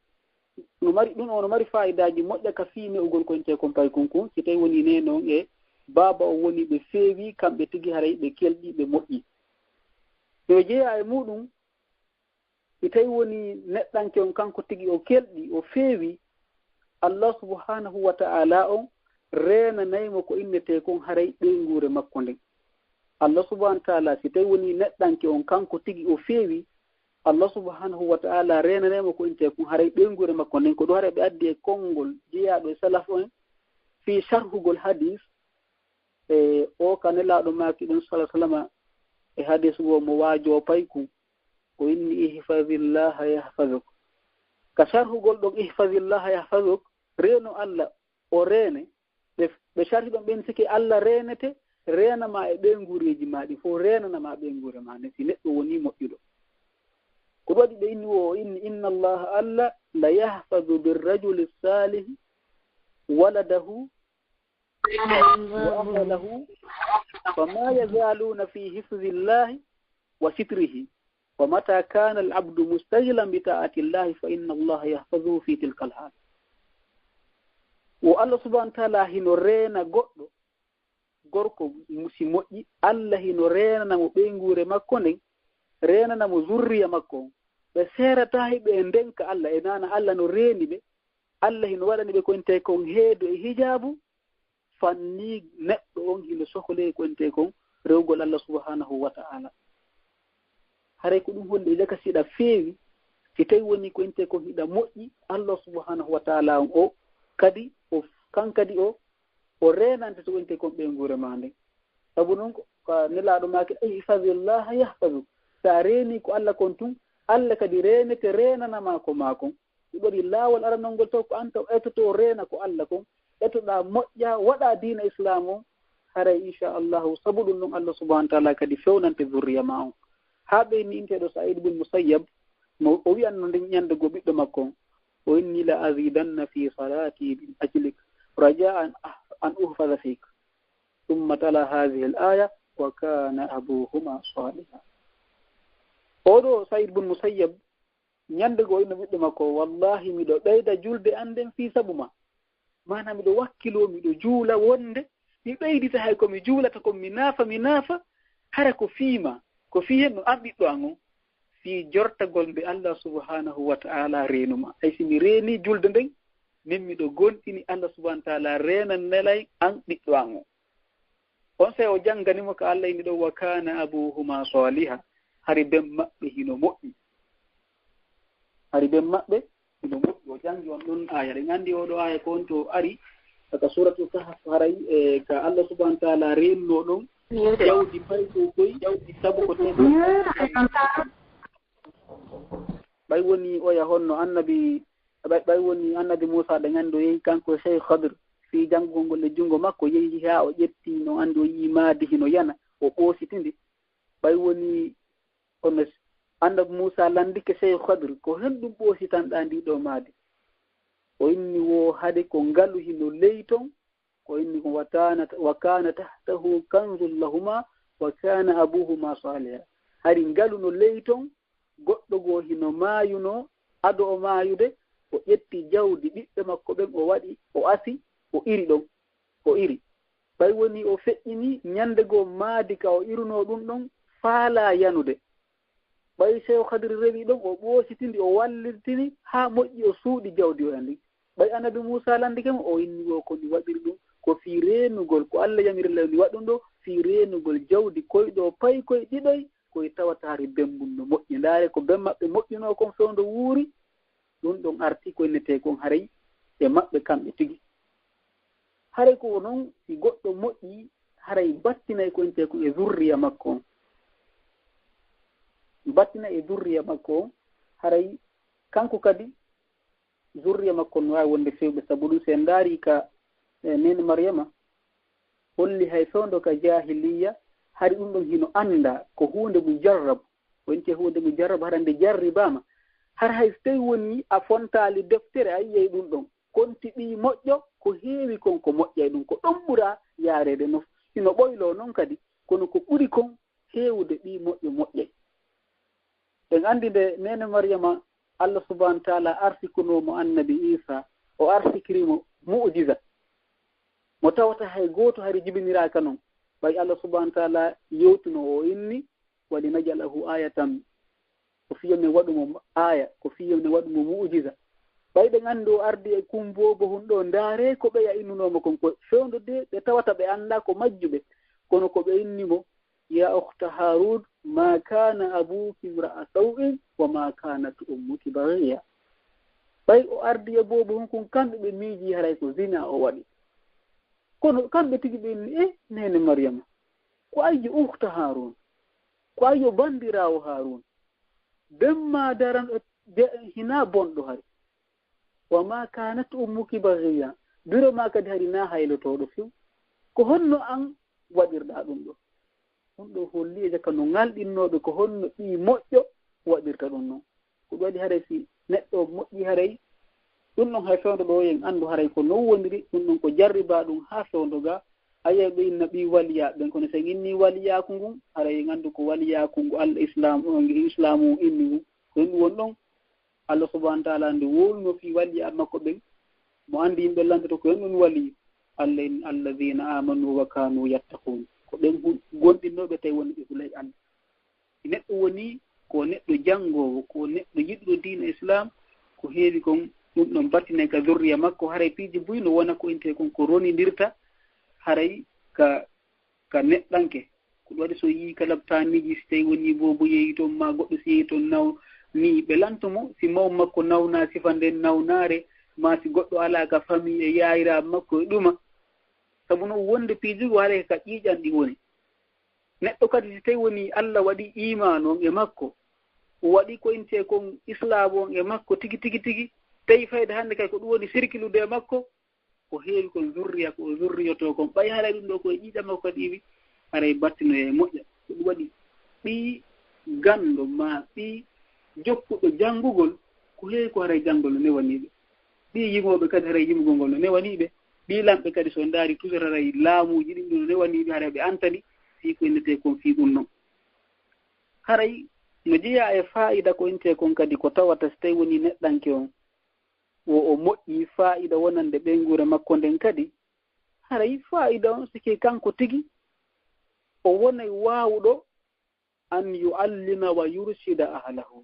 no mari, ɗum o no mari faayidaaji moƴƴa ka fii ne'ugol ko intee kon paykun kun, si tawi woni neene on e baaba on woni ɓe feewi, kamɓe tigi haray ɓe kelɗi, ɓe moƴƴi. Yo jeyaa e muuɗum, si tawi woni neɗɗanke on kanko tigi o kelɗi, o feewi, Allah subhanahu wa ta'ala on reenanay mo ko innetee kon haray ɓeynguure makko nden. Allah subhanahu wa ta'ala, si tawi woni neɗɗanke on kanko tigi o feewi, Allah subhanahu wa ta'ala reenanay mo ko innetee kon haray ɓeynguure makko nden. Ko ɗum haray ɓe addi e konngol jeyaaɗo e salaf on fii sharhugol hadis, e o ka Nelaaɗo maaki ɗum, sallallahu alaihi wasallam, e hadis goo mo waajoo paykun, o inni: "Ihfazillaha yahfazuk." Ka sharhugol ɗon "Ihfazillaha yahfazuk", reeno Allah, o reene. Ɓe, ɓe sharhi ɗon ɓen sike Allah reenete, reena ma e ɓeynguureeji ma ɗin fow, reenana ma ɓeynguure ma nden, si neɗɗo woni moƴƴuɗo. Ko ɗum waɗi ɓe inni wo, o inni: "Inna Allaha, Allah, la yahfazu birrajuli salihi waladahu wa amalahu, fama yazaluna fi hifzillahi wa sitrihi, wa mata kana al-abdu mustajilan bi ta'atillahi fa inna Allaha yahfazuhu fi tilka al-hal." Wo Allah subhanahu wa ta'ala hino reena goɗɗo gorko mu-, si moƴƴi, Allah hino reenana mo ɓeynguure makko nden, reenana mo zurriya makko on. Ɓe seerataa hiɓe e ndenka Allah, e nana Allah no reeni ɓe. Allah hino waɗani ɓe ko intee kon heedo e hijaabu, fanni neɗɗo on hino sohlee ko intee kon rewugol Allah subhanahu wa ta'ala. Haray ko ɗum holli e jaka si hiɗa feewi, si tawi woni ko intee kon hiɗa moƴƴi, Allah subhanahu wa ta'ala on o kadi, o, kan kadi o, o reenante to intee kon ɓeynguure ma nden. Sabu non ko, ko Nelaaɗo maaki: "Ihfazillaha yahfazuk." Si a reeni ko Allah kon tun, Allah kadi reenete, reenana ma ko ma kon. Ɗum waɗi laawol aranol ngol taw ko an taw etoto reena ko Allah kon, etoɗaa moƴƴa, waɗaa diina Islaam on, haray insha Allahu sabu ɗum ɗon Allah subhanahu wa ta'ala kadi fewnante zurriya ma on. Haa ɓeyni inteeɗo Sa'id bin Musayyab, mo o wi'anno nden ñande goo ɓiɗɗo makko on, o inni: "La azidanna fi salati min ajlik, raja'an an uhfaza fik." Thumma tala hadhihi al-aya, "Wa kana abuhuma saliha." Oɗo Sa'id bin Musayyab, ñande goo inno ɓiɗɗo makko, "Wallahi, miɗo ɓeyda julde an nden fii sabu ma." Maanaa, miɗo wakkiloo, miɗo juula wonde mi ɓeydita hay ko mi juulata kon, mi naafa, mi naafa, hara ko fii ma, ko fii hen no an ɓiɗɗo an on, fii jortagol nde Allah subhanahu wa ta'ala reenu ma. Hay si mi reeni julde nden, min miɗo gomɗini Allah subhanahu wa ta'ala reenan nelay an ɓiɗɗo an on. On sey o janngani mo ka Allah inni ɗon: "Wa kana abuhuma saliha." Hari ben maɓɓe hino moƴƴi. Hari ben maɓɓe hino moƴƴi. O janngi on ɗon aya. Ɗen anndi oo ɗoo aya ko on to ari, ka Suratul Kahf, haray, e, ka Allah subhanahu wa ta'ala reenno ɗon jawdi paykoy koy, jawdi sabu ko teddungal. Ɓay woni oya honno annabi, ɓay, ɓay woni annabi Muusaa, ɗen anndi o yehi kanko e Cheikh Khadir fii janngugol ngol e junngo makko, yehi haa o ƴetti, no anndi o yi'i maadi hino yana, o ɓoositindi. Ɓay woni hono annabi Muusaa lanndike Cheikh Khadir, "Ko honɗum ɓoositanɗaa ndii ɗoo maadi?" O inni wo hade ko ngalu hino ley ton, ko inni ko: "Wa kana, wa kana tahtahu kanzun lahuma wa kana abuhuma saliha." Hari ngalu no ley ton, goɗɗo goo hino maayunoo, ado o maayude, o ƴetti jawdi ɓiɓɓe makko ɓen, o waɗi, o asi, o iri ɗon, o iri. Ɓay woni o feƴƴini ñande goo maadi ka o irunoo ɗum ɗon faalaa yanude. Ɓay Seeku Kadiri rewi ɗon, o ɓoositindi, o wallirtini haa moƴƴi, o suuɗi jawdi oya ndin. Ɓay Annabi Muusaa landike mo, o inni wo ko mi waɗiri ɗum ko fii reenugol, ko Alla yamiri Alla mi waɗ ɗum ɗoo, fii reenugol jawdi koy ɗoo paykoy ɗiɗoy, koy tawata hari ben mun no moƴƴi. Ndaare ko ben maɓɓe moƴƴunoo kon fewndo wuuri, ɗum ɗon arti ko innetee kon haray e maɓɓe kamɓe tigi. Haray ko non, si goɗɗo moƴƴi, haray battinay ko innetee kon e zurriya makko on. battina e zurriya makko on, haray kanko kadi zurriya makko on no waawi wonde fewɓe. Sabu ɗum, si en ndaari ka, e, neene Maryama, holli hay fewndo ka jaahiliya, hari ɗum ɗon hino annda ko huunde mujarrab, wonti huunde mujarrab, hara nde jarribaama. Har hay so tawi woni a fontaali deftere, a yi'ay ɗum ɗon. Konti ɓii moƴƴo, ko heewi kon ko moƴƴay ɗum, ko ɗon ɓura yaareede no, hino ɓoyloo non kadi, kono ko ɓuri kon heewude ɓii moƴƴo moƴƴay. En anndi nde neene Maryama, Allah subhanahu wa taala arsikunoo mo annabi Iisa, o arsikiri mo mu'jiza. Mo tawata hay gooto hari jibiniraaka non. Ɓay Allah subhanahu wa taala yewtuno o inni, "Wa linaj'alahu ayatan." Ko fii yo men waɗu mo aaya, ko fii yo men waɗu mo mu'jiza. Ɓay ɓe anndi o ardi e kumboobo hun ɗo, ndaaree ko ɓe ya'inunoo mo kon, ko fewndo de ɓe tawata ɓe anndaa ko majjuɓe. Kono ko ɓe inni mo, "Ya ukhta Harun, ma kana abuki imra'a saw'in wa ma kanat ummuki baghiya." Ɓay o ardi e boobo hun kun, kamɓe ɓe miiji haray ko zina o waɗi. Kono kamɓe tigi ɓe inni, "E, neene Maryama, ko ayyo ukhta Harun? Ko ayyo bandiraawo Harun? Bemma daran o de-, hinaa bonɗo hari. Wa ma kanat ummuki baghiya. Biro ma kadi hari na haylotooɗo few. Ko honno an waɗirɗaa ɗum ɗo?" Ɗum ɗo holli e jaka no ŋalɗinnooɓe ko honno ɓii moƴƴo waɗirta ɗum non. Ko ɗum waɗi haray si neɗɗo moƴƴi haray, ɗum ɗon hay fewndo ɗo en anndu haray ko non woniri, ɗum ɗon ko jarribaa ɗum haa fewndo ga. A yi'ay ɓe inna ɓii waliyaaɓe ɓen, kono si en inni waliyaaku ngun, haray en anndu ko waliyaaku ngu Al-Islaam, o, ngu Islaamu inni ngun. Ko ɗum woni ɗon, Allah subhanahu wa taala nde wowluno fii waliyaaɓe makko ɓen, mo anndi yimɓe lantoto ko en ɗum wali. Allah inni, "Alladhina amanu wa kanu yattaqun." Ko ɓen hu-, gonɗinnooɓe tawi woni ɓe hulay Allah. Si neɗɗo woni ko neɗɗo janngoowo, ko neɗɗo yiɗuɗo diina Islaam, ko heewi kon ɗum ɗon battinay ka zurriya makko, haray piiji buy no wona ko intee kon ko ronindirta, haray ka, ka neɗɗanke. Ko ɗum waɗi so yii kala taamiiji, si tawi woni boobo yehi toon, maa goɗɗo si yehi toon naw-, ni ɓe lanto mo, si maw makko nawna sifa nden nawnaare, maa si goɗɗo alaa ka famille e yaayiraaɓe makko e ɗuma. Sabu no wonde piiji ko haray ka ƴiiƴan ɗi woni. Neɗɗo kadi, si tawi woni Allah waɗi iimaanu on e makko, o waɗi ko intee kon islaamu on e makko tigi, tigi, tigi, tawi fayda hannde kay ko ɗum woni sirkilude e makko, ko heewi kon zurriya, ko o zurriyoto kon. Ɓay haray ɗum ɗo ko e ƴiiƴam makko kadi iwi, haray battinoye e moƴƴa. Ko ɗum waɗi ɓii ganndo maa ɓii jokkuɗo janngugol, ko heewi ko haray janngol no newanii ɓe. Ɓii yimooɓe kadi haray yimugol ngol no newanii ɓe. Ɓii lamɓe kadi so ndaari toujours haray laamuuji ɗin ɗum no newanii ɓe, haray ɓe antani fii ko innetee kon fii ɗum non. Haray no jeyaa e faayida ko intee kon kadi ko tawata si tawi woni neɗɗanke on, o, o moƴƴi faayida wonande ɓeynguure makko nden kadi, haray faayida on sike kanko tigi o wonay waawuɗo an yu'allima wa yurshida ahlahu.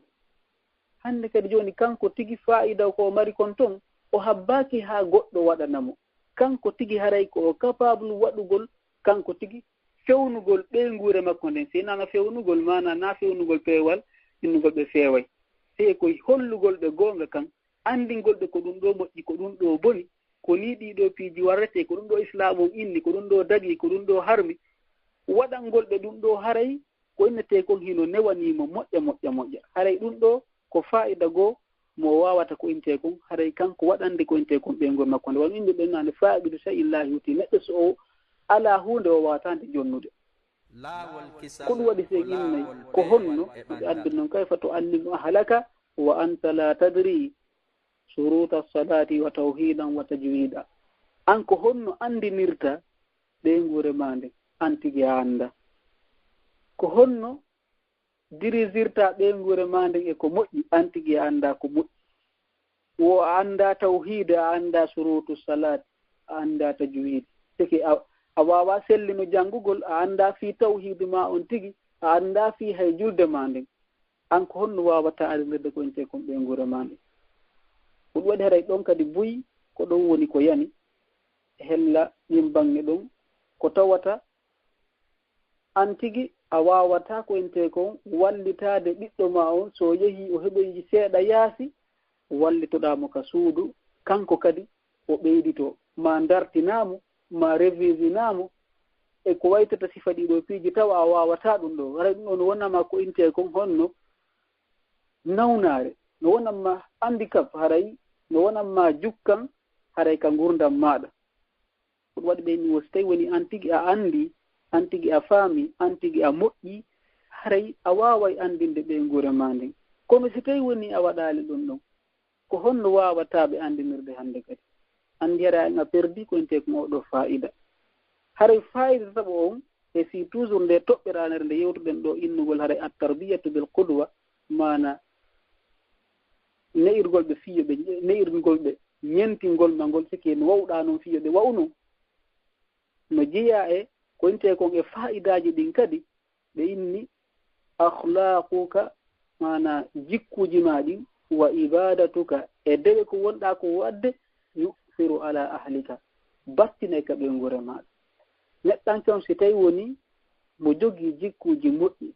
Hannde kadi jooni kanko tigi faayida ko o mari kon ton, o habbaaki haa goɗɗo waɗana mo. Kanko tigi haray ko o capable waɗugol, kanko tigi fewnugol ɓeynguure makko nden. Si nana fewnugol, maana na fewnugol peewal, innugol ɓe feeway. Sey ko hollugol ɓe goonga kan, anndingol ɓe ko ɗum ɗo moƴƴi, ko ɗum ɗo boni, ko nii ɗii ɗoo piiji warretee, ko ɗum ɗo Islaamu on inni, ko ɗum ɗo dagii, ko ɗum ɗo harmi. Waɗangol ɓe ɗum ɗo haray ko innetee kon hino newanii mo moƴƴa, moƴƴa, moƴƴa. Haray ɗum ɗo ko faayida goo mo o waawata ko intee kon, haray kanko waɗande ko intee kon ɓeynguure makko nde. Wano innde ɓe nande, faaqidu shay'in laa yu'ti. Neɗɗo so o alaa huunde, o waawataa nde jonnude. Ko ɗum waɗi si en innay ko honno ɓe addi non, kayfa tu'allimu ahlaka wa anta laa tadri shuruuta salaati wa tawhiidan wa tajwiida. An ko honno anndinirta ɓeynguure maa nden, an tigi a anndaa? Ko honno dirisirta ɓeynguure maa nden e ko moƴƴi, an tigi a anndaa ko moƴƴi? Wo a anndaa tawhiid, a anndaa suruutu salaat, a anndaa tajwiid. Sike a, a waawaa sellino janngugol, a anndaa fii tawhiid maa on tigi, a anndaa fii hay julde maa nden. An ko honno waawataa arinirde ko intee kon ɓeynguure maa nden? Ko ɗum waɗi haray ɗon kadi buy, ko ɗon woni ko yani, hella ɗin baŋŋe ɗon, ko tawata an tigi a waawataa ko intee kon wallitaade ɓiɗɗo maa on, so o yehii o heɓoyi seeɗa yaasi, wallitoɗaa mo ka suudu, kanko kadi o ɓeyditoo, maa ndartinaa mo, maa revisinaa mo, e ko waytata sifa ɗii ɗoo piiji, tawa a waawataa ɗum ɗoo. Haray ɗum ɗoo no wonanaa ma ko intee kon honno nawnaare, no wonan ma handicap, haray no wonan ma jukkan, haray ka ngurndam maaɗa. Ko ɗum waɗi ɓe ni wo, so tawi woni an tigi a anndi, an tigi a faami, an tigi a moƴƴi, haray a waaway anndinde ɓeynguure maa nden. Kono so tawi woni a waɗaali ɗum ɗon, ko honno waawataaɓe anndinirde hannde kadi? Anndi haray an a perdi ko intee ko oɗo faayida. Haray faayida taɓo on, e si toujours nde toɓɓere amen nde yewtuɗen ɗo innugol haray at-tarbiyatu bil qudwa, maana ne'irgol ɓe fiyo ɓe, ne'irgol ɓe, ñentingol ma ngol, sike no wawɗa non fiyo ɓe wa'uno. No jeyaa e ko intee kon e faayidaaji ɗin kadi, ɓe inni akhlaquka, maana jikkuuji maa ɗin, wa ibadatuka, e dewe ko wonɗa ko waɗde, yu'thiru ala ahlika, battinay ka ɓeynguure maaɗa. Neɗɗanke on si tawi woni mo jogii jikkuuji moƴƴi,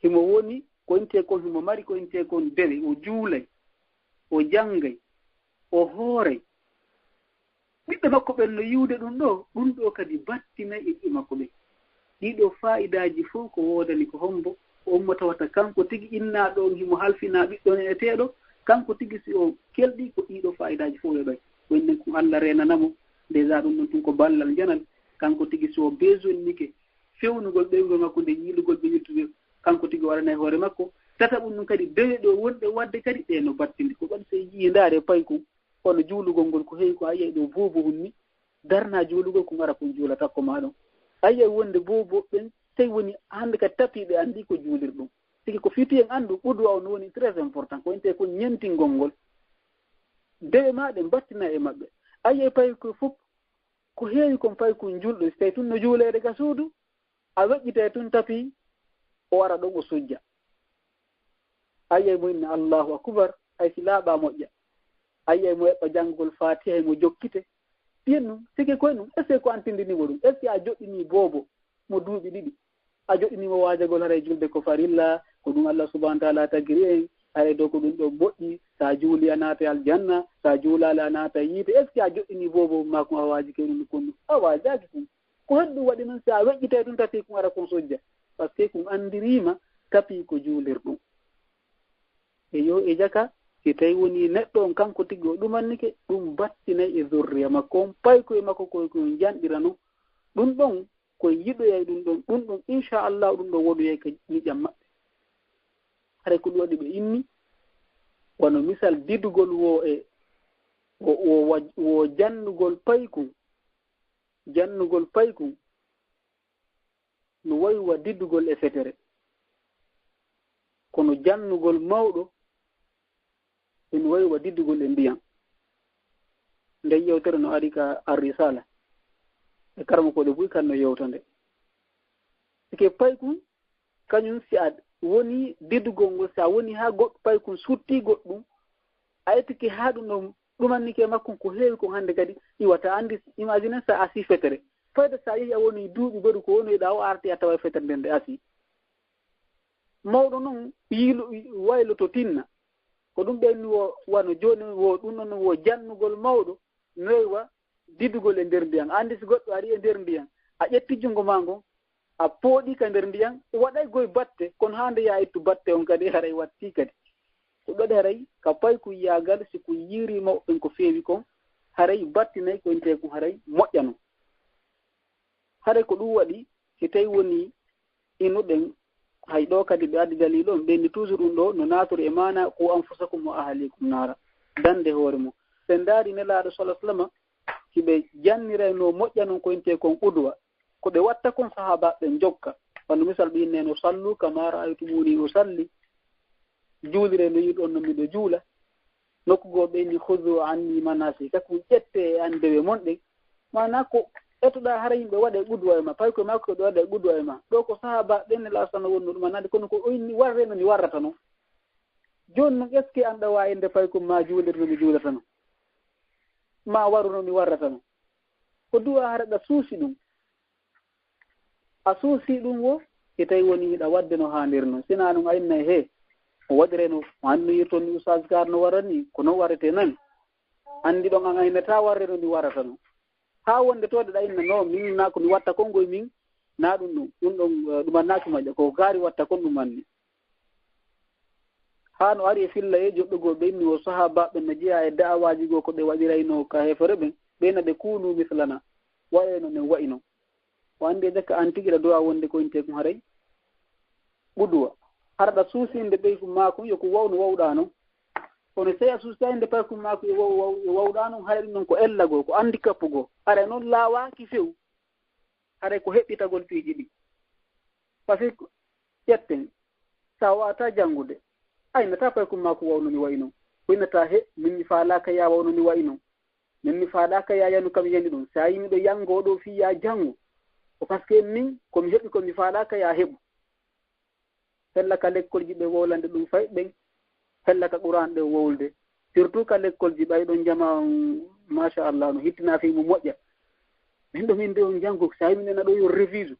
himo woni ko intee kon, himo mari ko intee kon dewe, o juulay, o janngay, o hooray. Ɓiɓɓe makko ɓen no yi'ude ɗum ɗo, ɗum ɗo kadi battinay e ɓiɓɓe makko ɓen. Ɗiɗo faayidaaji fow ko woodani ko hombo? Ko ummo tawata kanko tigi innaaɗo on himo halfinaa ɓiɗɗo ne'eteeɗo, kanko tigi si o kelɗii ko ɗiɗo faayidaaji fow yoɓay. Ko innen ko Alla reenana mo, déjà ɗum ɗon tun ko ballal njanal. Kanko tigi si o besoinnike fewnugol ɓeynguure makko nde yiilugol ɓe yettude, kanko tigi o waɗanay hoore makko. Tataɓum ɗum kadi, dewe ɗo wonɗe waɗde kadi ɗe no battindi. Ko waɗi so yi'i ndaare payku, kono juulugol ngol ko heewi ko a yi'ay ɗo boobo hunni, darna juulugol ko ngara kon juula takko maa ɗon. A yi'ay wonde boobo ɓen, tawi woni hannde ka tapi ɓe anndi ko juulirɗum. Tigi ko fiti en anndu, qudwa on woni très important, ko intee ko ñentingol ngol. Dewe maa ɗen battina e maɓɓe. A yi'ay payku fof, ko heewi kon paykun julɗo, si tawi tun no juuleede ka suudu, a weƴƴitay tun tapi, o ara ɗon o sujja. A yi'ay mo inna Allahu Akbar, hay si laaɓaa moƴƴa. A yi'ay mo eɓɓa janngugol Faatiha, hay mo jokkite. Ɗiyen ɗum, sike koye ɗum, est-ce que ko an tindini mo ɗum? Est-ce que a joɗɗinii boobo mo duuɓi ɗiɗi? A joɗɗinii mo waajagol haray julde ko farilla, ko ɗum Allah subhanahu wa ta'ala tagiri en, haray dow ko ɗum ɗo moƴƴi, sa juuli a naatay aljanna, sa juulaali a naatay yiite. Est-ce que a joɗɗinii boobo maa kon a waajike ɗum kon? A waajaaki ɗum. Ko honɗum waɗi non si a weƴƴitay ɗum tapi kun ara kon sojja? Parce que kun anndiriima tapi ko juulirɗum. E yo e jaka, si tawi woni neɗɗo on kanko tigi o ɗumannike, ɗum battinay e zurriya makko on, paykoye makko koye ko on janɗirano. Ɗum ɗon ko yiɗoyay ɗum ɗon, ɗum ɗon inchallahu ɗum ɗon woɗoyay ka ƴiiƴam maɓɓe. Haray ko ɗum waɗi ɓe inni, wano misal didugol wo e, wo, wo, wo, wo jannugol paykun, jannugol paykun, no wayi wa didugol e fetere. Kono jannugol mawɗo, ina wayi wa didugol e ndiyan. Nden yewtere no ari ka Ar-Risala. E karamokooɗe buy kan no yewta nde. Sike paykun, kañum si a woni didugol ngol, si a woni haa goɗɗo paykun sutti goɗɗum, a ettike haa ɗum ɗon ɗumannike e makko ko heewi kon hannde kadi iwata. Anndi, imagine sa asi fetere. Fayda sa yehi a woni duuɓi baɗu ko wonoyɗa o arti a tawa fetere nden nde asi. Mawɗo non yiilu, waylo to tinna. Ko ɗum ɓen wo, wano jooni wo, ɗum non wo jannugol mawɗo, noy wa didugol e nder ndiyan. Anndi si goɗɗo ari e nder ndiyan, a ƴetti junngo maa ngon, a pooɗi ka nder ndiyan, waɗay goy batte, kono haa nde yaa ittu batte on kadi, haray watti kadi. Ko ɗum waɗi haray, ka payku yiyaagal, si ko yiiri mawɓe ɓen ko feewi kon, haray battinay ko intee kon haray moƴƴano. Haray ko ɗum waɗi, si tawi woni inuɗen, hay ɗo kadi ɓe addi daliil on, ɓe inni toujours ɗum ɗo, no naatori e maana, "Qu anfusakum wa ahlikum naara." Dande hoore mo. Sen ndaari Nelaaɗo sallallahu alaihi wasallam, si ɓe janniraynoo moƴƴa non ko intee kon qudwa, ko ɓe watta kon sahaabaaɓe ɓen jokka. Wano misal ɓe inneno, "Sallu kama ra'aytumuni usalli." Juulire no yiɗon no miɗo juula. Nokku goo ɓe inni, "Khudhu anni manasikakum." Ƴette e an dewe mon ɗen. Maanaa ko etoɗaa hara yimɓe waɗa e qudwa e ma, paykoye makko ɓe waɗa e qudwa e ma. Ɗo ko sahaabaaɓe ɓen Nelaaɗo sallallahu alaihi wasallam wonno ɗum annaade, kono ko o inni warre no mi warrata non. Jooni non, est-ce que an ɗa waawi innde paykoye ma juulirde no mi juulata non? Ma waru no mi warrata non? Ko du'a hara ɗa suusi ɗum. A suusi ɗum wo, si tawi woni hiɗa waɗde no haaniri non. Sinaa non a innay he, o waɗiree no, o annoyirton ni Oustaz Kaar no warra ni, ko non warretee nan. Anndi ɗon an a innataa warre no mi warrata non. Haa wonde toode ɗa inna no, min naa ko mi watta kon ngoy min, naa ɗum ɗum. Ɗum ɗon, eh, ɗum annaaki moƴƴa, ko kaari watta kon ɗum anni. Haa no ari e filla e joɗɗugol ɓe inni o sahaabaaɓe no jeyaa e da'awaaji goo ko ɓe waɗiraynoo ka heefere ɓen, ɓe na ɓe kunu mislana, waɗee no men wa'i non. O anndi e jaka an tigi ɗa duwaa wonde ko intee kun haray ɓuduwa. Hara ɗa suusinde ɓeykum maakun yo kun wa'u no wa'uɗaa non. Kono sey a suusaynde paykun maakun yo wa'u, wa'u, yo wa'uɗaa non, haray ɗum non ko ella goo, ko handicap goo. Haray non laawaaki few. Haray ko heɓɓitagol piiji ɗi. Parce que ƴetten, si a waawataa janngude, a innataa paykun maakun wa'u no mi wa'i non. O innataa he, min mi faalaaka yaa wa'u no mi wa'i non. Min mi faalaaka yaa yanu kam yani ɗum. Si a yii miɗo yanngoo ɗoo fii yaa janngu, ko parce que min ko mi heɓi ko mi faalaaka yaa heɓu. Hella ka lekkolji ɓe wowlande ɗum fay ɓen, hella ka Qur'an ɗe wowlde. Surtout ka lekkolji ɓay ɗon jama on, machallah, no hittina fii mu moƴƴa. Min ɗo min de on janngo, si a yii min nena ɗo yo revise,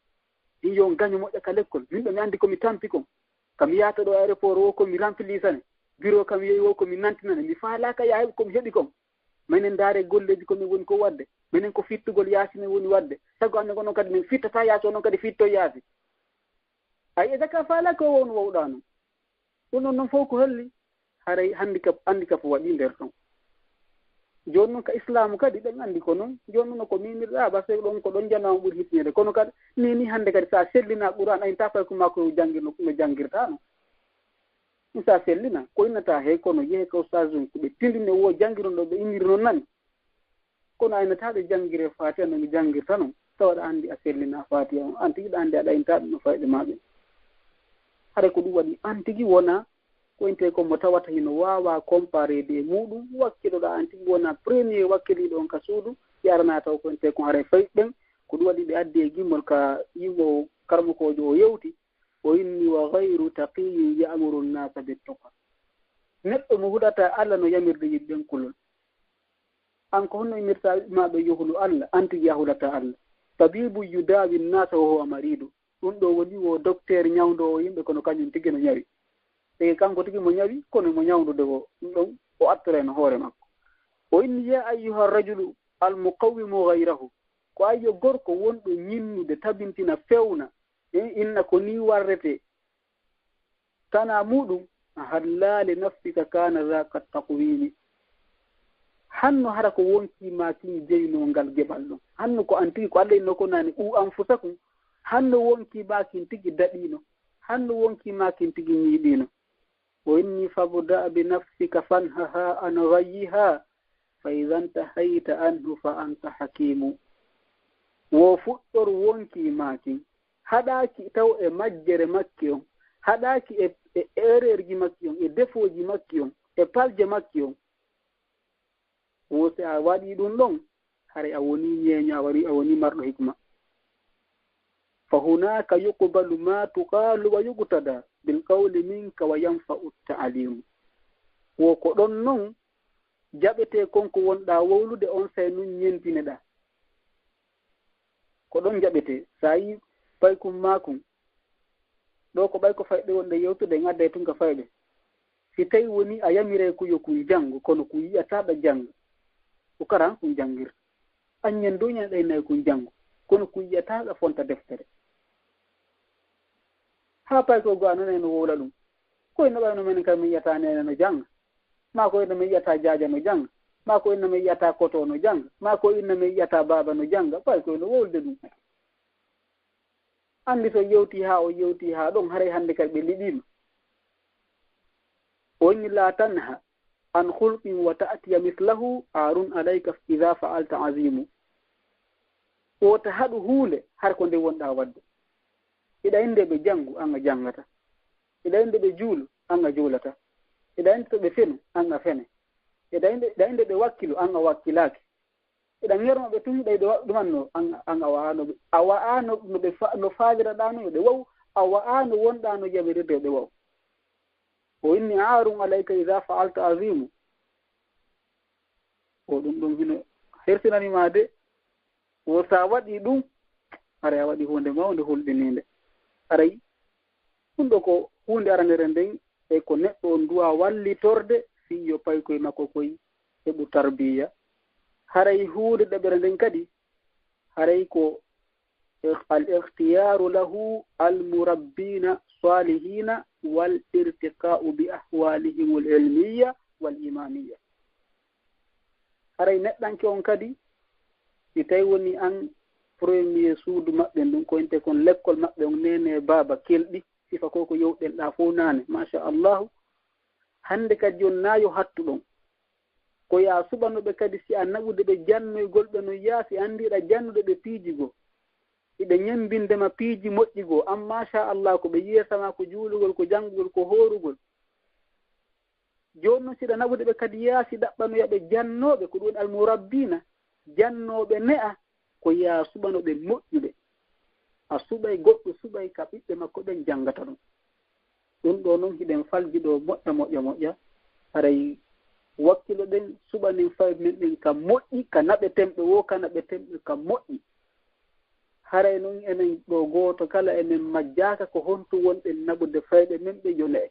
ɗin yo on gaño moƴƴa ka lekkol. Min ɗo mi anndi ko mi tampi kon. Ka mi yaata ɗo aéroport o ko mi remplissane. Bureau kam yehi o ko mi nantinane. Mi faalaaka yaa heɓi ko mi heɓi kon. Menen ndaare golleeji ko min woni ko waɗde. Menen ko fittugol yaasi min woni waɗde. Sago amen ko non kadi min fittataa yaasi, onon kadi fitto yaasi. A yi'a jaka faalaaka o wowno wowɗaa non. Ɗum ɗon non fof ko holli haray handicap, handicap waɗi nder ɗon. Jooni non ka islaamu kadi ɓen anndi ko non. Jooni non ko mimirɗaa, parce que ɗon ko ɗon jama on ɓuri hittinede. Kono kadi ni, ni hannde kadi sa sellina Qur'an, a inta fay ko makko yo janngir no, no janngirta non. Sa sellina, ko innata he kono yehe ka ustaas on, ko ɓe tindinne wo janngir on ɗo ɓe inniri non nani. Kono a inata ɓe janngire Fatiha no mi janngirta non. Tawa ɗa anndi a sellina Fatiha on, an tigi ɗa anndi a ɗa inta ɗum no fayɓe ma ɓen. Haray ko ɗum waɗi an tigi wona ko intee ko mo tawata hino waawa compareede e muɗum, wakkiloɗa an tigi wona premier wakkiliiɗo on ka suudu, yarana taw ko intee ko haray fay ɓen. Ko ɗum waɗi ɓe addi e gimmol ka yimɓe o karamokoojo o yewti, o inni: "Wa ghayru taqiyyin ya'muru nnasa bittuqa." Neɗɗo mo hulata Allah no yamirde yiɗi ɓen kulol. An ko honno imirta ma ɓe yo hulu Allah, an tigi a hulata Allah. Tabibu yudawi nnasa wa huwa maridu. Ɗum ɗo woni wo docteur ñawndoowo yimɓe, kono kañum tigi no ñawi. Tigi kanko tigi mo ñawi, kono mo ñawndude wo, ɗum ɗon o attoray no hoore makko. O inni: "Ya ayyuha rajulu al muqawwimu ghayrahu." Ko ayyo gorko wonɗo ñinnude, tabintina, fewna. E inna ko ni warrete. Tana muɗum, halla li nafsika kana za ka taqwimi. Hanno hara ko wonki ma kin jeyno ngal geɓal ɗon. Hanno ko an tigi ko Allah inno ko nani, "Qu anfusakum." Hanno wonki ma kin tigi daɗino. Hanno wonki ma kin tigi ñiiɗino. O inni: "Fabda bi nafsika fanhaha an ghayyiha, fa idha intahayta anhu fa anta hakimu." Wo fuɗɗor wonki ma kin. Haɗaaki taw e majjere makki on, haɗaaki e, e erreur ji makki on, e défaut ji makki on, e palje makki on. Wo si a waɗi ɗum ɗon, haray a woni ñeeño, a wari, a woni marɗo hikma. Fa hunaka yuqbalu ma tuqalu wa yuqtada bil qawli minka wa yanfa'u ta'limu. Wo ko ɗon non jaɓete kon ko wonɗa wowlude on, say nun ñentineɗa. Ko ɗon jaɓete, sa yi paykun makun. Ɗo ko ɓay ko fayɓe wonɗe yewtude, en adday tun ka fayɓe. Si tawi woni a yamiray ko yo kun janngo, kono kun yi'ataa ɗa jannga, ko kara kun janngirta. Aññen dow ñande ɗay nayi kun janngo, kono kun yi'ataa ɗa fonta deftere. Haa pay ko go a nanay no wowla ɗum. Ko inno ɓay no menen kay min yi'ataa neene no jannga. Maa ko inno min yi'ataa jaaja no jannga. Maa ko inno min yi'ataa koto no jannga. Maa ko inno min yi'ataa baaba no jannga. Pay ko inno wowlude ɗum. Anndi so yewti haa o yewti haa ɗon, haray hannde kadi ɓe liɓiima. O inni: "La tanha an khulqin wa ta'tiya mithlahu, arun alayka idha fa'alta azimu." Wota haɗu huunde har ko nde wonɗaa waɗde. Iɗa inde ɓe janngu, an a janngata. Iɗa inde ɓe juulu, an a juulata. Iɗa inde to ɓe fenu, an a fene. Iɗa inde, iɗa inde ɓe wakkilu, an a wakkilaaki. Eɗa ŋerno ɓe tun, ɓeydo ɗumanno, an, an a wa'ano ɓe, a wa'ano no ɓe fa-, no faaliraɗaa no yo ɓe wa'u, a wa'ano wonɗaa no jaɓirirde yo ɓe wa'u. O inni: "Aarun alayka idha fa'alta azimu." O ɗum ɗum hino hersinani ma de. O sa waɗi ɗum, haray a waɗi huunde mawnde hulɓiniinde. Haray ɗum ɗo ko huunde aranere nden, e ko neɗɗo on duwa wallitorde fii yo paykoy makko koy heɓu tarbiya. Haray huunde ɗaɓere nden kadi, haray ko al-ikhtiyaaru lahu al-murabbiina saalihina والارتقاء بأحوالهم العلمية والإيمانية. Haray neɗɗanke on kadi, si tawi woni an premier suudu maɓɓe ndun, ko inte kon lekkol maɓɓe on, neene, baaba, kelɗi, sifa ko ko yewɗen ɗaa fow naane, machallahu. Hannde kadi on naa yo hattu ɗon. Ko yaa suɓano ɓe kadi si a naɓude ɓe jannoygol ɓe non yaasi, anndi hiɗa jannude ɓe piiji goo. Hiɓe ñemmbinde ma piiji moƴƴi goo, an machallah ko ɓe yeesa ma ko juulugol, ko janngugol, ko hoorugol. Jooni non si hiɗa naɓude ɓe kadi yaasi, ɗaɓɓanoya ɓe jannooɓe, ko ɗum woni almurabbiina, jannooɓe ne'a, ko yaa suɓano ɓe moƴƴuɓe. A suɓay, goɗɗo suɓay ka ɓiɓɓe makko ɓen janngata ɗum. Ɗum ɗoo non hiɗen falji ɗoo moƴƴa, moƴƴa, moƴƴa. Haray wakkiloɗen, suɓanen fayɓe men ɓen ka moƴƴi, ka naɓeten ɓe woo, ka naɓeten ɓe ka moƴƴi. Haray non enen ɗoo gooto kala e men majjaaka ko honto wonɗen naɓude fayɓe men ɓe yo ne'e.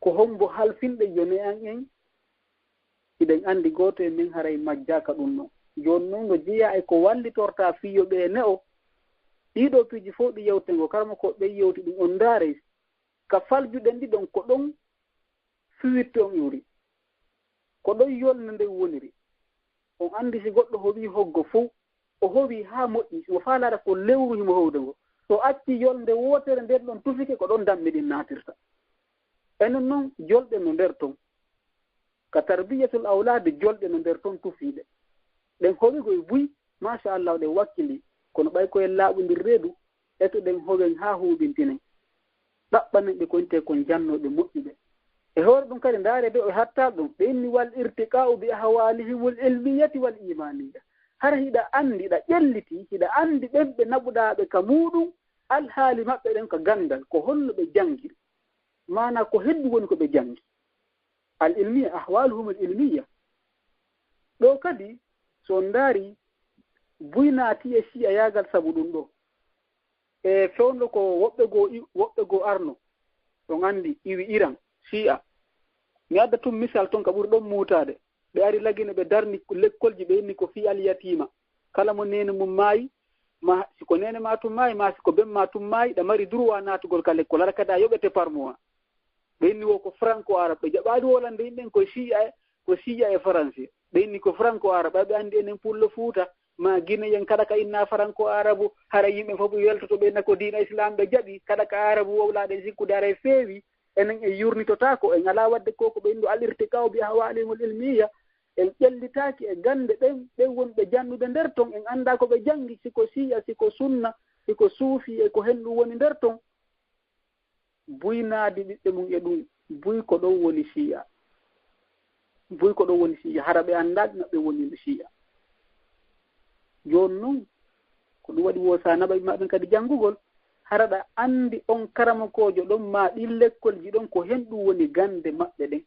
Ko hombo halfinɗen yo ne'an en? Hiɗen anndi gooto e men haray majjaaka ɗum non. Jooni non no jeyaa e ko wallitorta fii yo ɓe ne'o. Ɗii ɗoo piiji fow ɗi yewten ko karamoko ɓen yewti ɗum, on ndaarey ka faljuɗen ɗi ɗon, ko ɗon fiwitte on iwri. Ko ɗon yolnde nden woniri. On anndi si goɗɗo howii hoggo fow, o howii haa moƴƴi, himo faa laara ko lewru himo howde ngo. So o accii yolnde wootere nden ɗon tufike, ko ɗon dammi ɗin naatirta. Enen non jolɗen no nder ton. Ka tarbiyatul awlaadi jolɗen no nder ton tufiiɗe. Ɗen howigoy buy, machallah, ɗen wakkilii. Kono ɓay ko en laaɓondir reedu, etoɗen howen haa huuɓintinen. Ɗaɓɓanen ɓe ko inte kon jannooɓe moƴƴuɓe. E hoore ɗum kadi, ndaaree de o hattaali ɗum. Ɓe inni: "Wal irtiqaa'u bi ahwaalihimul ilmiyyati wal iimaaniyya." Hara hiɗa anndi, hiɗa ƴelliti, hiɗa anndi ɓen ɓe naɓuɗaa ɓe ka muuɗum, alhaali maɓɓe ɗen ka ganndal, ko honno ɓe janngiri? Maanaa ko hendu woni ko ɓe janngi. Al ilmiya, ahwaaluhumul ilmiya. Ɗoo kadi, so on ndaari, buy naati e Shi'ayaagal sabu ɗum ɗoo. E fewndo ko woɓɓe goo i-, woɓɓe goo arno, on anndi, iwi Iran, Shi'a. Mi adda tun misal ton ka ɓuri ɗon muutaade. Ɓe ari Lagine, ɓe darni lekkolji, ɓe inni ko fii al yatiima. Kala mo neene mum maayi, ma si ko neene maa tun maayi, ma si ko ben maa tun maayi, ɗa mari droit naatugol ka lekkol, hara kadi a yoɓete par mois. Ɓe inni wo ko franco arabe. Ɓe jaɓaali wolande yimɓe ɓen ko Shi'a e, ko Shi'a e Faransi. Ɓe inni ko franco arabe. Ɓe anndi enen Pullo Fuuta, ma Guinéen, kala ka inna franco arabe, hara yimɓe fof ɓe weltoto, ɓe inna ko diina Islam ɓe jaɓi, kala ka arabe wowlaaɗe sikkude haray feewi, enen en yurnitotaako, en alaa waɗde ko, ko ɓe innu al irtiqa'u bi ahwalihimul ilmiya. En ƴellitaaki e gannde ɓen, ɓen wonɓe jannude nder ton, en anndaa ko ɓe janngi, si ko Shi'a, si ko Sunna, si ko Suufi, e ko hen ɗum woni nder ton. Buy naadi ɓiɓɓe mum e ɗum, buy ko ɗon woni Shi'a. Buy ko ɗon woni Shi'a, hara ɓe anndaa ɓe maɓɓe woni Shi'a. Jooni non, ko ɗum waɗi wo sa naɓa ɓe maɓɓe kadi janngugol, hara ɗa anndi on karamokoojo ɗon, ma ɗin lekkolji ɗon, ko hen ɗum woni gannde maɓɓe ɗen.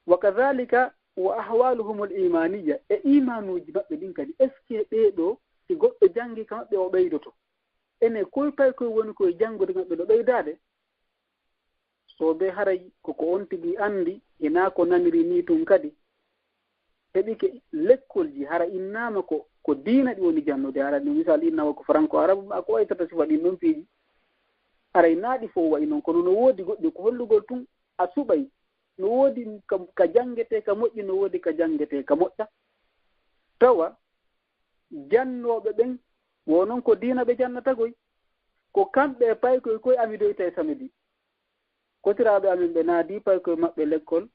Wa kadhalika wa ahwaluhumul imaniyya, e imanuuji maɓɓe ɗin kadi, est-ce que ɓee ɗoo, si goɗɗo janngi ka maɓɓe, o ɓeydoto? Ene koy pay koy woni koye janngude maɓɓe no ɓeydaade? So ɓe haray ko ko on tigi anndi, hinaa ko naniri nii tun kadi. Heɓike lekkolji, hara innaama ko, ko diina ɗi woni jannude. Hara no misal innaama ko franco arabe, ma ko waytata sifa ɗin non piiji. Haray naa ɗi fof wayi non, kono no woodi goɗɗi ko hollugol tun a suɓay. No woodi ka, ka janngetee ka moƴƴi, no woodi ka janngetee ka moƴƴa. Tawa jannooɓe ɓen, wo non ko diina ɓe jannata koy. Ko kamɓe e paykoy koy amidoyta e samedi. Kotiraaɓe amen ɓe naadi paykoy maɓɓe lekkol,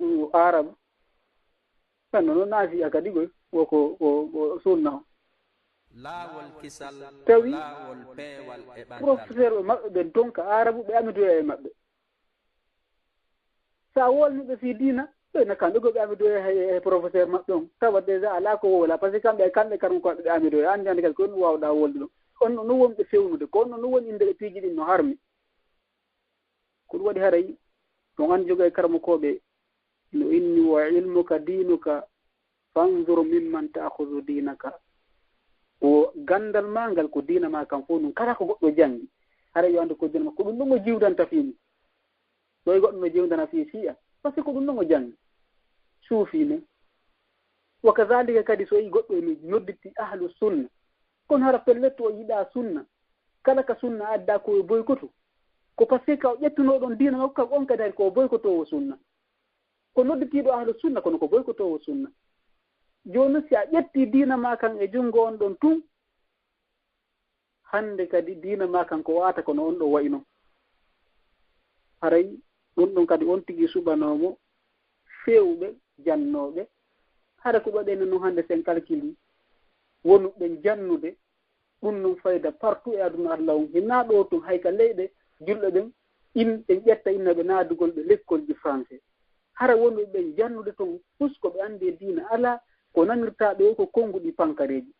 mm, Arab. Ɓen no naasi a kadi koy, wo ko, ko, ko sunna on. Laawol kisal, tawi laawol peewal e ɓantal. Professeur ɓe maɓɓe ɓen ton ka Arabu, ɓe amidoya e maɓɓe. Sa wolni ɓe fii diina, ɓe na kamɓe ko ɓe amidoya he, he professeur maɓɓe on. Tawa déjà alaa ko wowla, parce que kamɓe, kamɓe karam ko ɓe amidoya. Anndi, anndi kadi ko ɗum waawɗaa wolde ɗum. On no, no wonɓe fewnude, ko on no woni innde ɗe piiji ɗin no harmi. Ko ɗum waɗi haray, on anndi jogay karamokooɓe, no inni: "Wa ilmuka diinuka, fanzur mimman ta'khudhu diinaka." Ko ganndal maa ngal, ko diina maa kan fof ɗum. Kala ko goɗɗo janngi, haray yo anndu ko diina maa, ko ɗum ɗum o jiwdanta fii mum. Ɗo e goɗɗo no jewndana fii Shi'a, parce que ko ɗum ɗon o janngi. Suufi ne. Wa kadhalika kadi so yi goɗɗo ene nodditii ahlu sunna, kono hara pellet o yiɗaa sunna, Kala ka sunna adda ko e boykotu. Ko parce que ka o ƴettunoo ɗon diina makko, kanko on kadi hari ko o boykotoowo sunna. Ko nodditiiɗo ahlu sunna, kono ko boykotoowo sunna. Jooni si a ƴettii diina maa kan e junngo on ɗon tun, hannde kadi diina maa kan ko waata kono on ɗo wayi non. Haray ɗum ɗon kadi on tigi suɓanoo mo feewɓe, jannooɓe. Hara ko ɗo ɗen non hannde sen kalkili, wonuɓe jannude, ɗum non fayda partout e aduna Allah on. Hinaa ɗo tun, hay ka leyɗe julɓe ɓen, in, ɓen ƴetta inna ɓe naadugol ɓe lekkolji français. Hara wonuɓe ɓen jannude ton, fus ko ɓe anndi e diina alaa, ko nanirtaa ɓe ko konnguɗi pankareeji.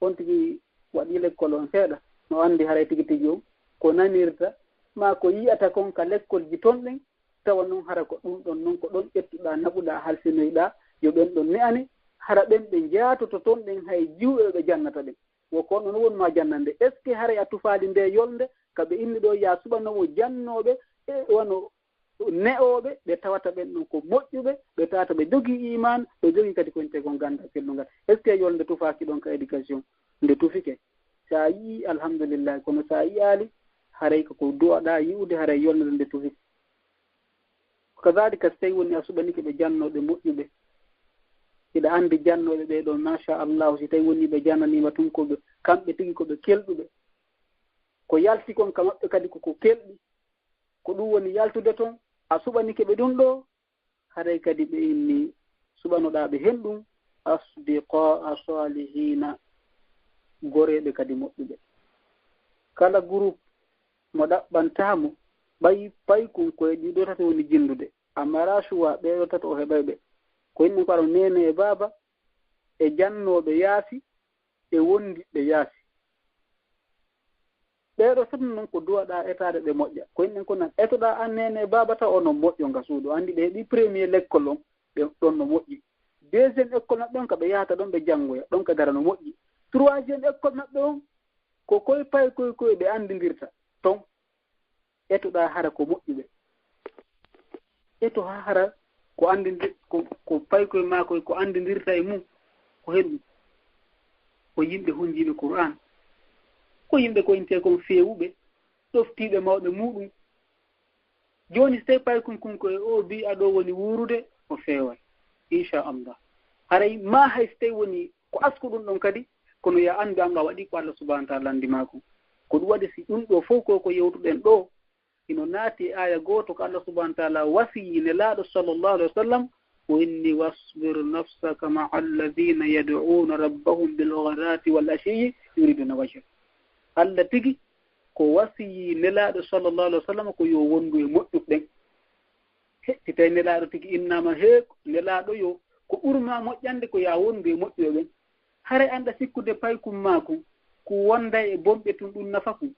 On tigi waɗi lekkol on seeɗa, no anndi haray tigi tigi on ko nanirta, maa ko yi'ata kon ka lekkolji ton ɗen, tawa non hara ko ɗum ɗon non ko ɗon ƴettuɗaa, naɓuɗaa, halfinoyɗaa, yo ɓen ɗon ne'ane, hara ɓen ɓe jaatoto ton ɗen hay jiwɓe ɓe jannata ɓen. Wo ko on ɗon woni ma jannande. Est-ce que haray a tufaali nde yolnde, ka ɓe inni ɗo, ya suɓano mo jannooɓe, e wano ne'ooɓe, ɓe tawata ɓen ɗon ko moƴƴuɓe, ɓe tawata ɓe jogii iman, ɓe jogii kadi ko intee kon ganda sellungal. Est-ce que yolnde tufaaki ɗon ka éducation? Nde tufike. Sa yi'i, alhamdulillah, kono sa yi'aali, haray ko ko du'aɗaa yi'ude, haray yolnde nde tufike. Kadhalika, so tawi woni a suɓanike ɓe jannooɓe moƴƴuɓe, hiɗa anndi jannooɓe ɓee ɗoo, masha Allah, si tawi woni ɓe jannaniima tun ko ɓe, kamɓe tigi ko ɓe kelɗuɓe, ko yalti kon ka maɓɓe kadi ko ko kelɗi, ko ɗum woni yaltude ton, a suɓanike ɓe ɗum ɗoo, haray kadi ɓe inni suɓanoɗaa ɓe hen ɗum, asdiqaa salihina, goreeɓe kadi moƴƴuɓe. Kala groupe mo ɗaɓɓantaa mo, ɓay paykun ko e ɗiɗo tati woni jinndude, amma raa suwa ɓee ɗoo tato o heɓay ɓe. Ko inne ko aɗa neene e baaba, e jannooɓe yaasi, e wondiɓɓe yaasi. Ɓee ɗoo fof noon ko duwaɗaa etaade ɓe moƴƴa. Ko inne ko nan etoɗaa an neene e baaba taw onon moƴƴo nga suudu. Anndi ɓe heɓi premier lekkol on, ɓe ɗon no moƴƴi. Deuxième école maɓɓe on ka ɓe yahata ɗon ɓe janngoya, ɗon ka dara no moƴƴi. Troisième école maɓɓe on, ko koye paykoye koye ɓe anndindirta ton. Etoɗaa hara ko moƴƴuɓe. Eto haa hara ko anndindir-, ko, ko paykoye maa koye ko anndindirta e mum, ko heɗum. Ko yimɓe hunjiiɓe Qur'aan. Ko yimɓe ko intee kon feewuɓe, ɗoftiiɓe mawɓe muuɗum. Jooni, so tawi paykun kun ko e oo bi'a ɗoo woni wuurude, o feeway. Inchallah. Haray maa hay so tawi woni ko asku ɗum ɗon kadi, kono yo a anndu an a waɗi ko Allah subhanahu wa ta'ala anndi maa kon. Ko ɗum waɗi si ɗum ɗoo fof ko, ko yewtuɗen ɗoo, hino naati e aaya gooto ko Allah subhanahu wa ta'ala wasiyi Nelaaɗo sallallahu alaihi wa sallam, o inni: "Wasbir nafsaka ma'a alladhina yad'una rabbahum bil ghadati wal ashiyyi yuriduna wajha." Allah tigi ko wasiyi Nelaaɗo sallallahu alaihi wa sallam ko yo wondu e moƴƴuɓe ɓen. He, si tawi Nelaaɗo tigi innaama, he, Nelaaɗo yo, ko ɓurmaa moƴƴande ko yo a wondu e moƴƴuɓe ɓen. Haray an aɗa sikkude paykun maa kun, kun wonday e bonɓe tun, ɗum nafa kun.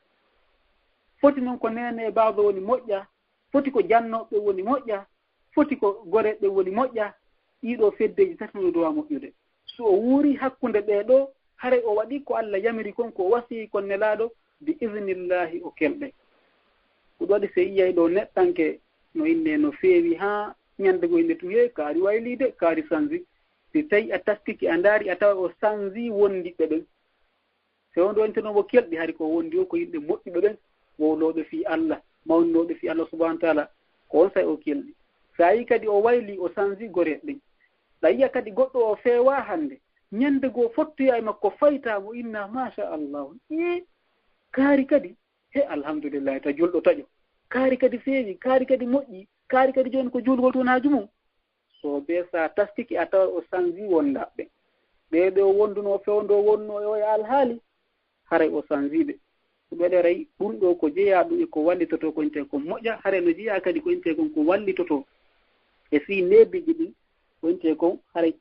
Foti non ko neene e baaba woni moƴƴa, foti ko jannooɓe woni moƴƴa, foti ko goreeɓe woni moƴƴa, ɗii ɗoo feddeeji tati no duwaa moƴƴude. So o wuuri hakkunde ɓee ɗoo, haray o waɗi ko Allah yamiri kon, ko o wasiyi kon Nelaaɗo, bi iznillahi o kelɗay. Ko ɗum waɗi si yi'ay ɗoo neɗɗanke no inne no feewi haa ñande goo inne tun, hee, kaari wayliide, kaari sanzi. Si tawi a taskike a ndaari a tawa o sanzi wondiɓɓe ɓen. Si on ɗo intanoo mo kelɗi, hari ko wondi o ko yimɓe moƴƴuɓe ɓen, wowlooɓe fii Allah, mawninooɓe fii Allah subhanahu wa ta'ala, ko on say o kelɗi. Sa yi kadi o wayli, o sanzi goreeɓe ɓen. Ɗa yi'a kadi goɗɗo o feewaa hannde, ñande goo fottoyaa e makko faytaa mo inna, masha Allah. Ii, kaari kadi, he alhamdulillah, ta julɗo taƴo. Kaari kadi feewi, kaari kadi moƴƴi, kaari kadi jooni ko juulgol tun haaju mum. So bee sa taskike a tawa o sanzi wondaɓɓe. Ɓee ɓe o wondunoo fewndo wonnoo e oya alhaali, haray o sanzi ɓe. Ko ɓe ɗeray ɗum ɗoo ko jeyaa ɗum e ko wallitotoo ko intee kon moƴƴa, haray no jeyaa kadi ko intee kon ko wallitotoo. E fii neebiiji ɗin, ko intee kon haray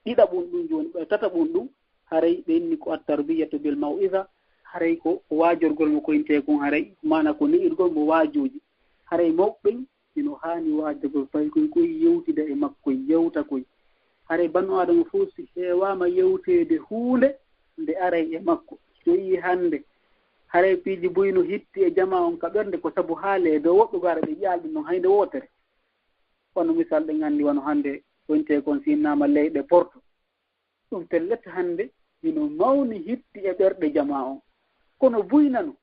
ɗiɗaɓun ɗum jooni, ɓe tataɓun ɗum, haray ɓe inni ko at-tarbiyatu bil maw'iza, haray ko waajorgol mo ko intee kon, haray maana ko ne'irgol mo waajuuji. Haray mawɓe ɓen hino haani waajagol, fay koy, koy yewtida e makko, yewta koy. Haray banno Aadama fof si heewaama yewteede huunde, nde aray e makko. So yi'i hannde, haray piiji buy no hitti e jamaa on ka ɓernde, ko sabu haale dow woɓɓe goo ara ɓe ƴaal ɗum noon hay nde wootere. Wano misal ɗen anndi, wano hannde wonte kon si innaama leyɗe Porto. Ɗum pellet hannde hino mawni hitti e ɓerɗe jamaa on. Kono buy nano,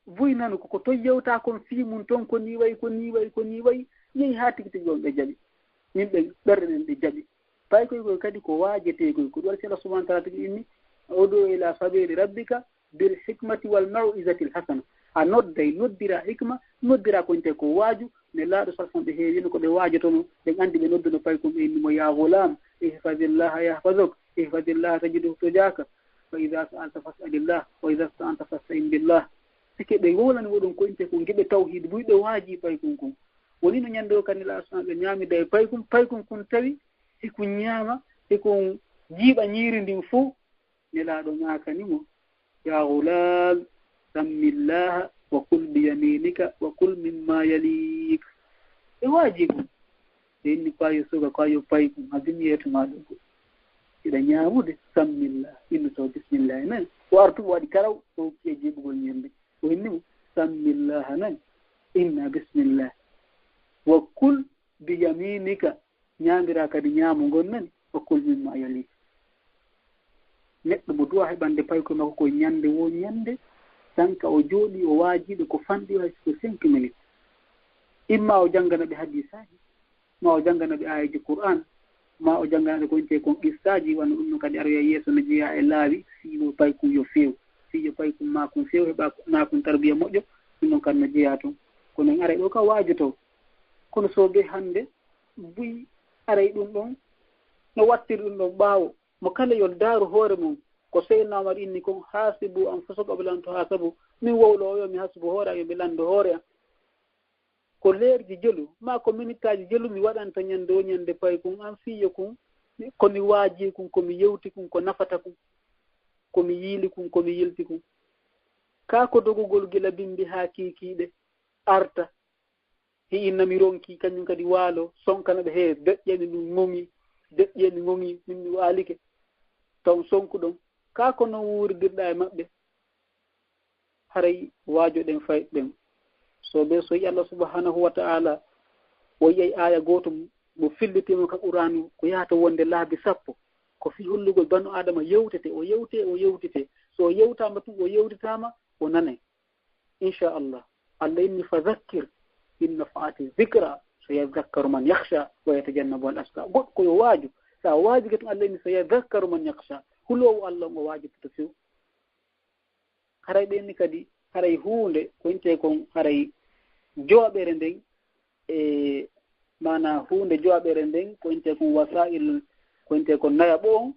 Buy nanu ko, ko toon yewta kon fii mum toon, ko nii wayi, ko nii wayi, ko nii wayi. Yehi haa tigi tigi on ɓe jaɓi. Min ɓe ɓerɗe ɗen ɗe jaɓi. Paykoy koy kadi ko waajetee koy. Ko ɗum waɗi si Allah subhanahu wa ta'ala tigi inni, "Ud'u ila sabili rabbika bil hikmati wal maw'izatil hasana." A nodday, noddira hikma, noddira ko wiyetee ko waaju. Nelaaɗo sallallahu alaihi wasallam ɓe heewino ko ɓe waajotono, ɓe anndi ɓe nodduno paykun, ɓe inni mo, "Ya ghulam, ihfazillaha yahfazuk, ihfazillaha tajidhu tujahak, wa idha sa'alta fas'alillah, wa idha ista'anta fasta'in billah." Sike ɓe wowlani woɗon ko wiyetee ko geɓe tawhid buy ɓe waaji paykun kun. Woni no ñande o kan Nelaaɗo sallallahu alaihi wasallam ɓe ñaamida e paykun, paykun kun tawi hikun ñaama, hikun jiiɓa ñiiri ndin fow. Nelaaɗo maakani mo, "Ya ghulam, sammillaha wa kul bi yaminika wa kul mimma yalik." E waaji ɗum. Ɓe inni ko a yo suka, ko a yo paykun, a bimi yeeto ma ɗum ko. Hiɗa ñaamude, sammillah, innoto bismillah. Men, o artu o waɗi karaw, o hokki e jiiɓugol ñiiri ndin. O inni mo, "Sammillaha nan, inna bismillah. Wa kul bi yaminika." Ñaamira kadi ñaamu ngon nan, "Wa kul mimma yalik." Neɗɗo mo duwa heɓande paykoy makko ko ñande wo ñande, tan ka o jooɗi, o waajiɓe ko fanɗi hay so ko cinq minutes. Imma o janngana ɓe hadiisaaji, ma o janngana ɓe aayeeji Qur'aan, ma o janngana ɓe ko wiyetee kon qissaaji, wano ɗum no kadi aroya yeeso no jeyaa e laawi, fii yo paykun yo feew, fii yo paykun maakun feew, heɓa naakun tarbiya moƴƴo, ɗum ɗon kadi no jeyaa ton. Kono en aray ɗoo ka waajoto. Kono so ɓe hannde buy aray ɗum ɗon, no wattiri ɗum ɗon ɓaawo. Mo kala yo daaru hoore mum, ko Seydina Omar inni kon, "Haasibu anfusakum qabla an tuhaasabu." Min wowlo o yo mi hasibu hoore am, yo mi lanndo hoore am. Ko leerji jelu, maa ko minittaaji jelu mi waɗanta ñande o ñande paykun am fii yo kun, ko mi waaji kun, ko mi yewti kun, ko nafata kun, ko mi yiili kun, ko mi yilti kun. Kaa ko dogugol gila bimbi haa kiikiiɗe arta. Hi'inna mi ronki, kañum kadi waalo, sonkana ɓe, "Hee, deƴƴe mi ɗum ŋoŋi, deƴƴe mi ŋoŋi, min mi waalike." Taw sonkuɗon, kaa ko non wuuridirɗaa e maɓɓe? Haray waajoɗen fayɓe ɓen. So ɓe, so Allah subhanahu wa ta'ala o yi'ay aaya gooto mo fillitiima ka Qur'aanu, ko yahata wonde laabi sappo, ko fii hollugol banu Aadama yewtete, o yewte, o yewtete. So o yewtaama tun, o yewtitaama, o nanay. Inchallah. Allah inni, "Fadhakkir in nafa'ati dhikra, sayadhakkaru man yakhsha wa yatajannabuha al-ashqa." Goɗɗo ko yo waaju. Sa waajike tun, Allah inni, "Sayadhakkaru man yakhsha." Huloowo Allah on o waajitoto few. Haray ɓe inni kadi, haray huunde ko wiyetee kon, haray jooɓere nden, e maana huunde jooɓere nden ko wiyetee kon wasa'il, ko wiyetee kon nayaɓo on,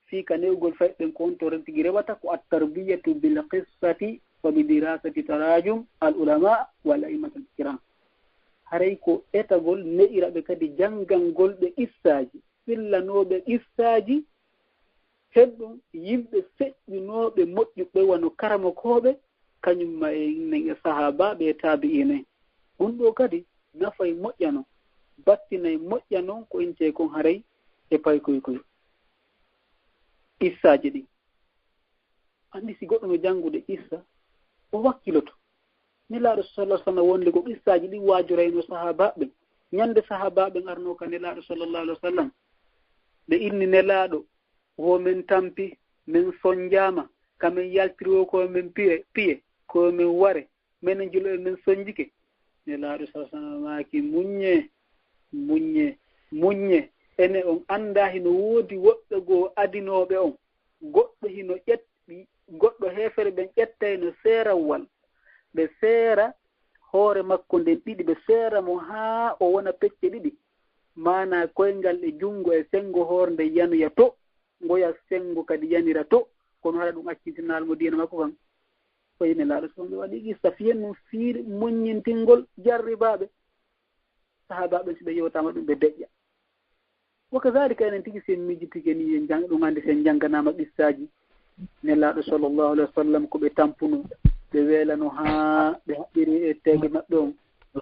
fii ka newgol fayɓe ɓen ko on to tigi rewata ko at-tarbiyatu bil qissati wa bi dirasati tarajum al ulama wal a'immat al kiram. Haray ko etagol ne'ira ɓe kadi janngangol ɓe qissaaji, fillanooɓe qissaaji, hen ɗum yimɓe feƴƴunooɓe moƴƴuɓe wano karamokooɓe, kañum ma e nen e sahaabaaɓe e taabi'iina en. Ɗum ɗoo kadi nafay moƴƴano, battinay moƴƴano ko wiyetee kon haray e paykoy koy. Qissaaji ɗin. Anndi si goɗɗo no janngude qissa, o wakkiloto. Nelaaɗo sallallahu alaihi wasallam wonde ko qissaaji ɗin waajorayno sahaabaaɓe ɓen. Ñande sahaabaaɓe ɓen arnoo ka Nelaaɗo sallallahu alaihi wasallam, ɓe inni Nelaaɗo, "Wo men tampi, men sonjaama, ka men yaltiri wo ko men piye, piye, ko men ware, menen julo e men sonjike." Nelaaɗo sallallahu alaihi wasallam maaki, "Muññe, muññe, muññe. Ene on anndaa hino woodi woɓɓe goo adinooɓe on. Goɗɗo hino ƴet-, goɗɗo heefere ɓen ƴettayno seerawal. Ɓe seera hoore makko nden ɗiɗi, ɓe seera mo haa o wona pecce ɗiɗi. Maanaa koyngal e junngo e senngo hoore nden yanoya to, ngoya senngo kadi yanira to, kono hara ɗum accintinaali mo diina makko kan." Fay Nelaaɗo sallallahu alaihi wasallam ɓe waɗi qissa fiyen ɗum fiiri muññintingol jarribaaɓe. Sahaabaaɓe ɓen si ɓe yewtaama ɗum ɓe deƴƴa. Wa kadhalika enen tigi si en miijitike ni en jang-, ɗum anndi si en jannganaama qissaaji Nelaaɗo sallallahu alaihi wasallam ko ɓe tampuno, ɓe weelano haa ɓe haɓɓiri e teege maɓɓe on.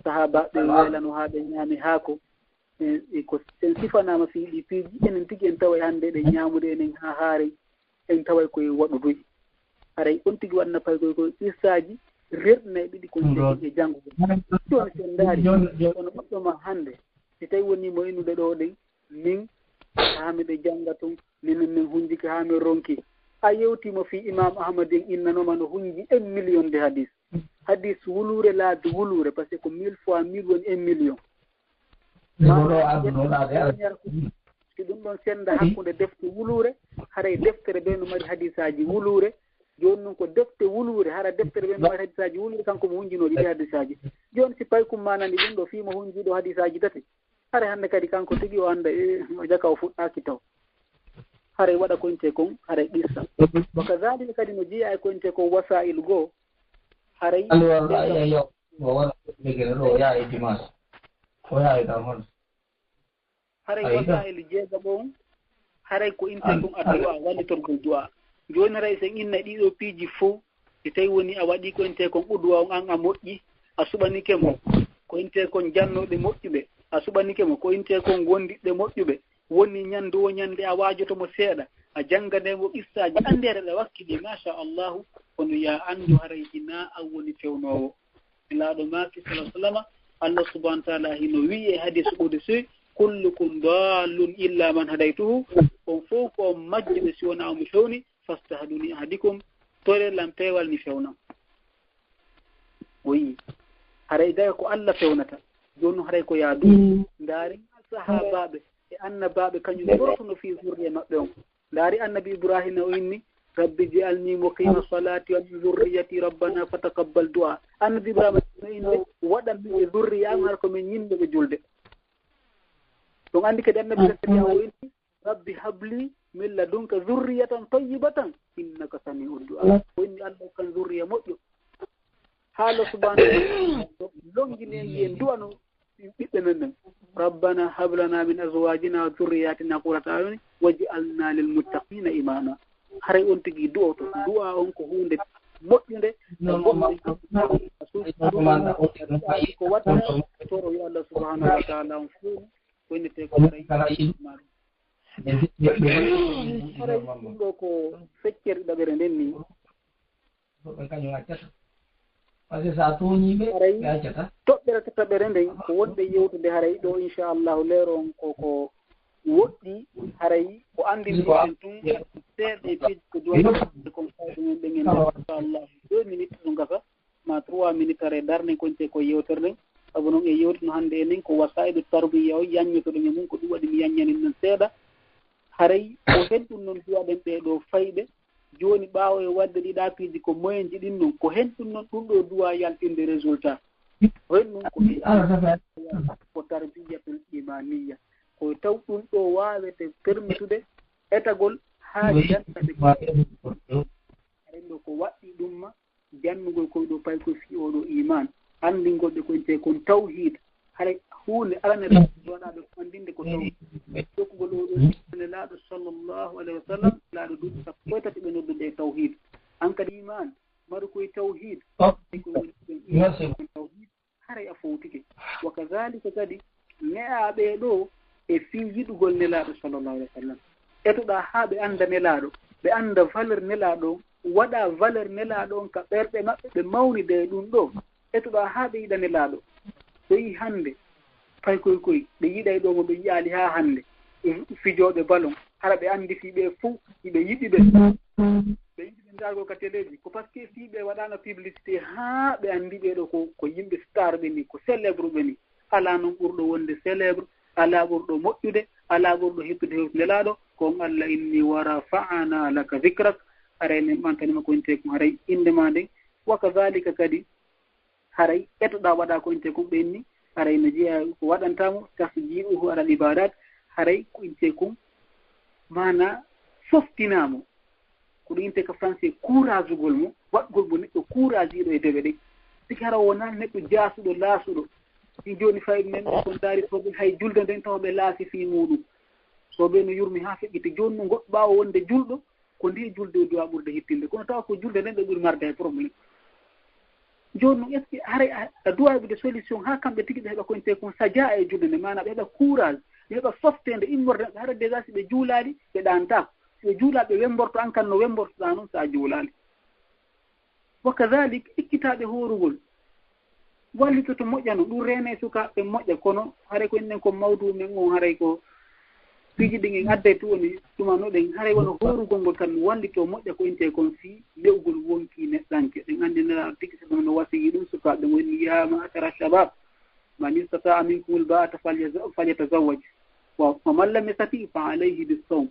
Sahaabaaɓe weelano haa ɓe ñaami haako. E, e ko en sifanaama fii ɗii piiji, enen tigi en taway hannde eɗen ñaamude enen haa haare, en taway koye waɗuduy. Haray on tigi waɗna paykoy koye qissaaji rerɗinay ɗiɗi kon tigi e janngugol. Jooni si en ndaari, kono ɓiɗɗo ma hannde, si tawi wonii mo innude ɗoo ɗen, min haa miɗo jannga tun, minen min hunjike haa min ronki. A yewtii mo fii Imaam Ahmad en innanooma no hunji en million de hadis. Hadis wuluure laabi wuluure, parce que ko mille fois mille woni un million. Maanaam, si ɗum ɗon sennda hakkunde defte wuluure, haray deftere bee no mari hadisaaji wuluure. Jooni non ko defte wuluure, hara deftere bee no mari hadisaaji wuluure, kanko mo hunjinoo ɗiɗi hadisaaji. Jooni si Paykum maanani ɗum ɗo fii mo hunjiiɗo hadisaaji tati, haray hannde kadi kanko tigi o annda, e, o jaka o fuɗɗaaki taw. Haray waɗa ko intee kon, haray qissa. Wa kazaalika kadi no jeyaa e ko intee kon wasaa'il goo, haray Alwala, yo, yo, o wara ɓegere ɗo, o yaha e dimanche. O yaha e ɗan hono. Haray wasaa'il jeegaɓo on, haray ko intee kon addu'a, wallitorgol du'a. Jooni haray sen inna ɗiɗo piiji fow, si tawi woni a waɗi ko intee kon udwa on, an a moƴƴi, a suɓanike mo. Ko intee kon jannooɓe moƴƴuɓe, a suɓanike mo. Ko intee kon gondiɓɓe moƴƴuɓe, woni ñande wo ñande a waajoto mo seeɗa, a jannganay mo qissaaji, anndere ɗe wakkili, masha Allahu, kono yaa anndu haray hinaa an woni fewnoowo. Nelaaɗo maaki, sallallahu alaihi wasallam, Allah subhanahu wa ta'ala hino wi'i e hadis qudsi, "Kullukum dallun illa man hadaytuhu." On fow ko on majjuɓe si wonaa on mi fewni, "fastahduni ahdikum." Tore lan peewal mi fewna. O wi'i, haray daga ko Allah fewnata. Jooni non haray ko yaadu. Ndaari sahaabaaɓe e annabaaɓe kañum torotono fii zurriya maɓɓe on. Ndaari annabi Ibraahiima o inni, "Rabbi ij'alni muqiima salaati wa min zurriyati rabbana fataqabbal du'a." Annabi Ibraahiima no inni, "Waɗan min e zurriya am hara ko min yimɓe ɓe julde." Ɗum anndi kadi annabi Zakariya o inni, "Rabbi habli min ladunka zurriyatan tayyibatan innaka sami'ud du'a." O inni, "Allah hokkan zurriya moƴƴo." Haala subhanahu wa ta'ala, longini en, wi'en du'ano ɓiɓɓe men ɓen. "Rabbana hab lana min azwajina wa dhurriyyatina qurrata a'yun waj'alna lil muttaqina imama." Haray on tigi du'oto. Du'a on ko huunde moƴƴunde, ko watta toro yo Allah subhanahu wa ta'ala on feewnu, ko innete ko haray. Haray ɗum ɗo ko feccere ɗiɗaɓere nden ni. Woɓɓe kañum accata. Parce que so a tooñii ɓe, haray ɓe accata. Toɓɓere tataɓere nden, ko wonɓe yewtude haray ɗo, inchallahu, leero on ko, ko woɗɗi, haray ko anndinɗen tun seeɗa e piiji ko duwande kon fayde men ɓen en, inchallahu. Deux minutes ɗum gasa, ma trois minutes, haray darnen ko inte ko yewtere nden. Sabu non e yewtuno hannde enen ko wasaidu tarbiya o yaññotoɗen e mum, ko ɗum waɗi mi yaññanin non seeɗa. Haray ko hen ɗum non duwaɗen ɓee ɗoo fayɓe. Jooni, ɓaawo e waɗde ɗi ɗaapiiji ko moyenji ɗin non, ko hen ɗum non ɗum ɗoo duwa yaltinde résultat. Ko hen ɗum ko, ko tarbiyatul imaniya. Ko taw ɗum ɗoo waawete permitude etagol haa jannaɓe. Haray ɗo ko waɗɗi ɗum ma jannugol koy ɗo pay ko fii oo ɗoo iman, anndingol ɓe ko intee kon tawhid. Haray huunde aranere waɗaaɓe ko anndinde ko tawhid. Jokkugol oo ɗoo nelaaɗo sallallahu alayhi wa sallam, nelaaɗo duuɓi sappo e tati ɓe noddude e tawhid. An kadi iman, maru koy tawhid. Ay ko woni ɗon iman, tawhid. Haray a fowtike. Wa kadhalika kadi, ne'aa ɓee ɗoo e fii yiɗugol nelaaɗo sallallahu alayhi wa sallam. Etoɗaa haa ɓe annda nelaaɗo, ɓe annda valeur nelaaɗo on, waɗa valeur nelaaɗo on ka ɓerɗe maɓɓe, ɓe mawnida e ɗum ɗoo. Etoɗaa haa ɓe yiɗa nelaaɗo. So yii hannde, pay koy koy, ɓe yiɗay ɗoo mo ɓe yi'aali haa hannde. E fijooɓe balon, hara ɓe anndi fii ɓee fow, hiɓe yiɗi ɓe. Ɓe yiɗi ɓe ndaargol ka teleeji, ko parce que fii ɓe waɗaano publicité haa ɓe anndi ɓee ɗoo ko, ko yimɓe star ɓe ni, ko célèbre ɓe ni. Alaa non ɓurɗo wonde célèbre, alaa ɓurɗo moƴƴude, alaa ɓurɗo hettude hewti nelaaɗo, ko on Allah inni, "Wa rafa'na laka dhikrak", haray min ɓantani ma ko intee kon haray innde maa nden. Wa kadhalika kadi, haray etoɗaa waɗa ko intee kon ɓe inni, haray no jeyaa ko waɗantaa mo tasji'uhu alal ibadat, haray ko intee kon maana softinaa mo. Ko ɗum intee ka français couragegol mo, waɗgol mo neɗɗo courageiɗo e dewe ɗen. Siki hara o wonaa neɗɗo jaasuɗo, laasuɗo. Ɗin jooni fayɓe men ɓe ko ndaari soɓe hay julde nden tawa ɓe laasi fii muuɗum. Soɓe no yurmi haa feƴƴiti. Jooni no goɗɗo ɓaawo wonde julɗo, ko nde julde o duwa ɓurde hittinde. Kono tawa ko julde nden ɓe ɓuri marde hay problème. Jooni non, est-ce que haray a, a duwa heɓude solution haa kamɓe tigi ɓe heɓa ko intee kon sajaa e julde nden, maanaam ɓe heɓa courage, ɓe heɓa softeende immorde maɓɓe, hara déjà si ɓe juulaali, ɓe ɗaantaako. Si ɓe juulaali, ɓe wemborto, an kan no wembortoɗaa non so a juulaali. Wa kadhalik, ikkitaaɓe hoorugol. Wallitoto moƴƴa no, ɗum reena e sukaaɓe moƴƴa, kono haray ko enen ko mawdu men on, haray ko Piiji ɗin en adday tun woni tuma no ɗen, haray wano hoorugol ngol kan wallitoo moƴƴa ko intee kon fii ne'ugol wonki neɗɗanke. Ɗen anndi Nelaaɗo tigi sallallahu alaihi wasallam no wasiyii ɗum sukaaɓe, woni, "Yaa ma'ashara shabab, man istata'a minkumul ba'ata falyaza-, falyatazawwaj, wa, wa man lam yastati' fa alayhi bis sawm."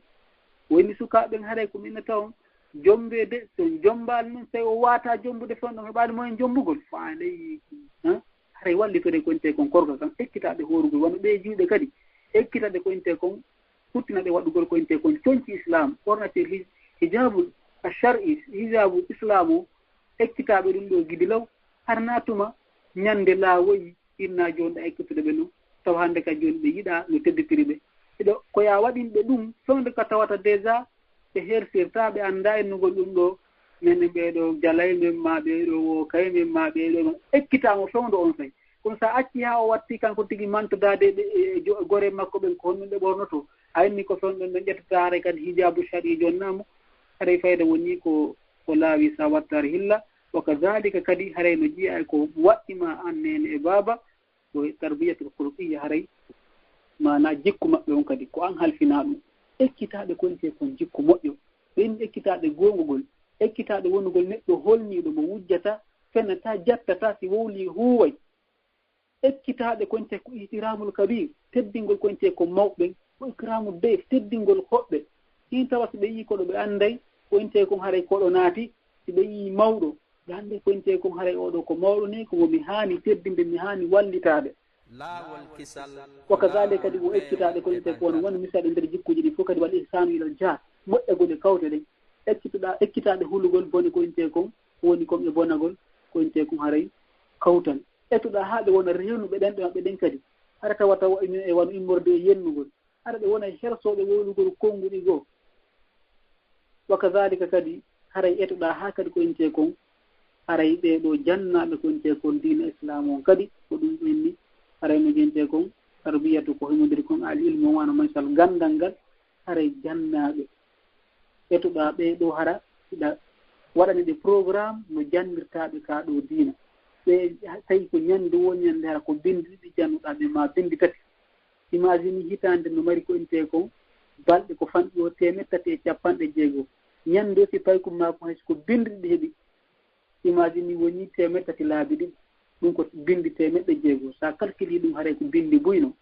Woni sukaaɓe ɓen, haray ko min taw on jombeede, so on jombaali non, tawi o waawataa jombude fewndo, on heɓaali moyen jombugol, fa alayhi, ha? Haray wallitore ko intee kon korka kan, ekkitaa ɓe hoorugol, wano ɓee jiwɓe kadi, ekkitaa ɓe ko intee kon, futtina ɓe waɗugol ko intee kon conci Islam, ɓornatir hi-, hijabul shar'i, hijabu Islam o, ekkitaa ɓe ɗum ɗoo gidi law, har naa tuma ñande laawoyi, inna jooni ɗa ekkitude ɓe non, tawa hannde ka jooni ɓe yiɗaa no tedditiri ɓe. Ɗiɗo, ko yaa waɗin ɓe ɗum, fewndo ka tawata déjà ɓe hersirtaa, ɓe anndaa innugol ɗum ɗoo, men ɓee ɗoo jalay men, maa ɓee ɗoo wookay men, maa ɓee ɗoo non, ekkitaa mo fewndo on say. Kono so a accii haa o watti kanko tigi mantodaade ɓe, e, jo-, gore makko ɓen, ko honno ɓe ɓornotoo? A inni ko fewndo ɓe ƴettataa, haray kadi hijaabu shar'i jonnaa mo, haray fayda woni ko, ko laawi so a wattaare hilla. Wa kadhalika kadi haray no jiyaa e ko waɗɗi ma an neene e baaba, ko e tarbiyatul khuluqiyya haray, maanaa jikku maɓɓe on kadi, ko an halfinaa ɗum. Ekkitaa ɓe ko intee kon jikku moƴƴo, ɓen ekkitaa ɓe goongugol, ekkitaa ɓe wonugol neɗɗo holniiɗo mo wujjataa, fenataa, jattataa, si wowlii huuway. Ekkitaa ɓe ko intee ko ihtiramul kabir, teddingol ko intee ko mawɓe ɓen, ko ikramu dayf, teddingol hoɓɓe. Hin tawa si ɓe yii koɗo ɓe annday, ko intee kon haray koɗo naati, si ɓe yii mawɗo, ɓe annday ko intee kon haray oo ɗoo ko mawɗo nii, ko mo mi haani teddinde, mi haani wallitaade. Laawol kisal. Wa kadhalika kadi o ekkitaa ɓe ko intee ko wano woni misal e nder jikkuuji ɗin fof kadi, wal ihsanu ilal jaar, moƴƴagol e kawte ɗen. Ekkituɗaa, ekkitaa ɓe hulugol bone ko intee kon, woni kon e bonagol, ko intee kon haray kawtal. Etuɗaa haa ɓe wona rewnuɓe ɗenɗe maɓɓe ɗen kadi. Hara tawata wo e wano immorde e yennugol. Hara ɓe wona e hersooɓe wowlugol konnguɗi goo. Wa kadhalika kadi, haray etuɗaa haa kadi ko intee kon, haray ɓee ɗoo jannaaɓe ko intee kon diina Islaam on kadi, ko ɗum inni, haray no jentee kon, tarbiyatu ko himondiri kon, al ilmu wano mansal ganndal ngal, haray jannaaɓe. Etuɗaa ɓee ɗoo hara, hiɗa waɗani ɓe programme no janndirtaa ɓe kaa ɗoo diina. Ɓe tawi ko ñannde woo ñannde hara ko binndi ɗiɗi jannuɗaa ɓe maa binndi tati. Imagine hitaande no mari ko intee kon balɗe ko fanɗi o teemeɗɗe tati e capanɗe jeego. Ñannde o si paykum maa ko hay so ko binndi ɗiɗi heɓi. Imagine woni teemeɗɗe tati laabi ɗiɗi. Ɗum ko binndi teemeɗɗe jeego. So a calcule ɗum haray ko binndi buy non.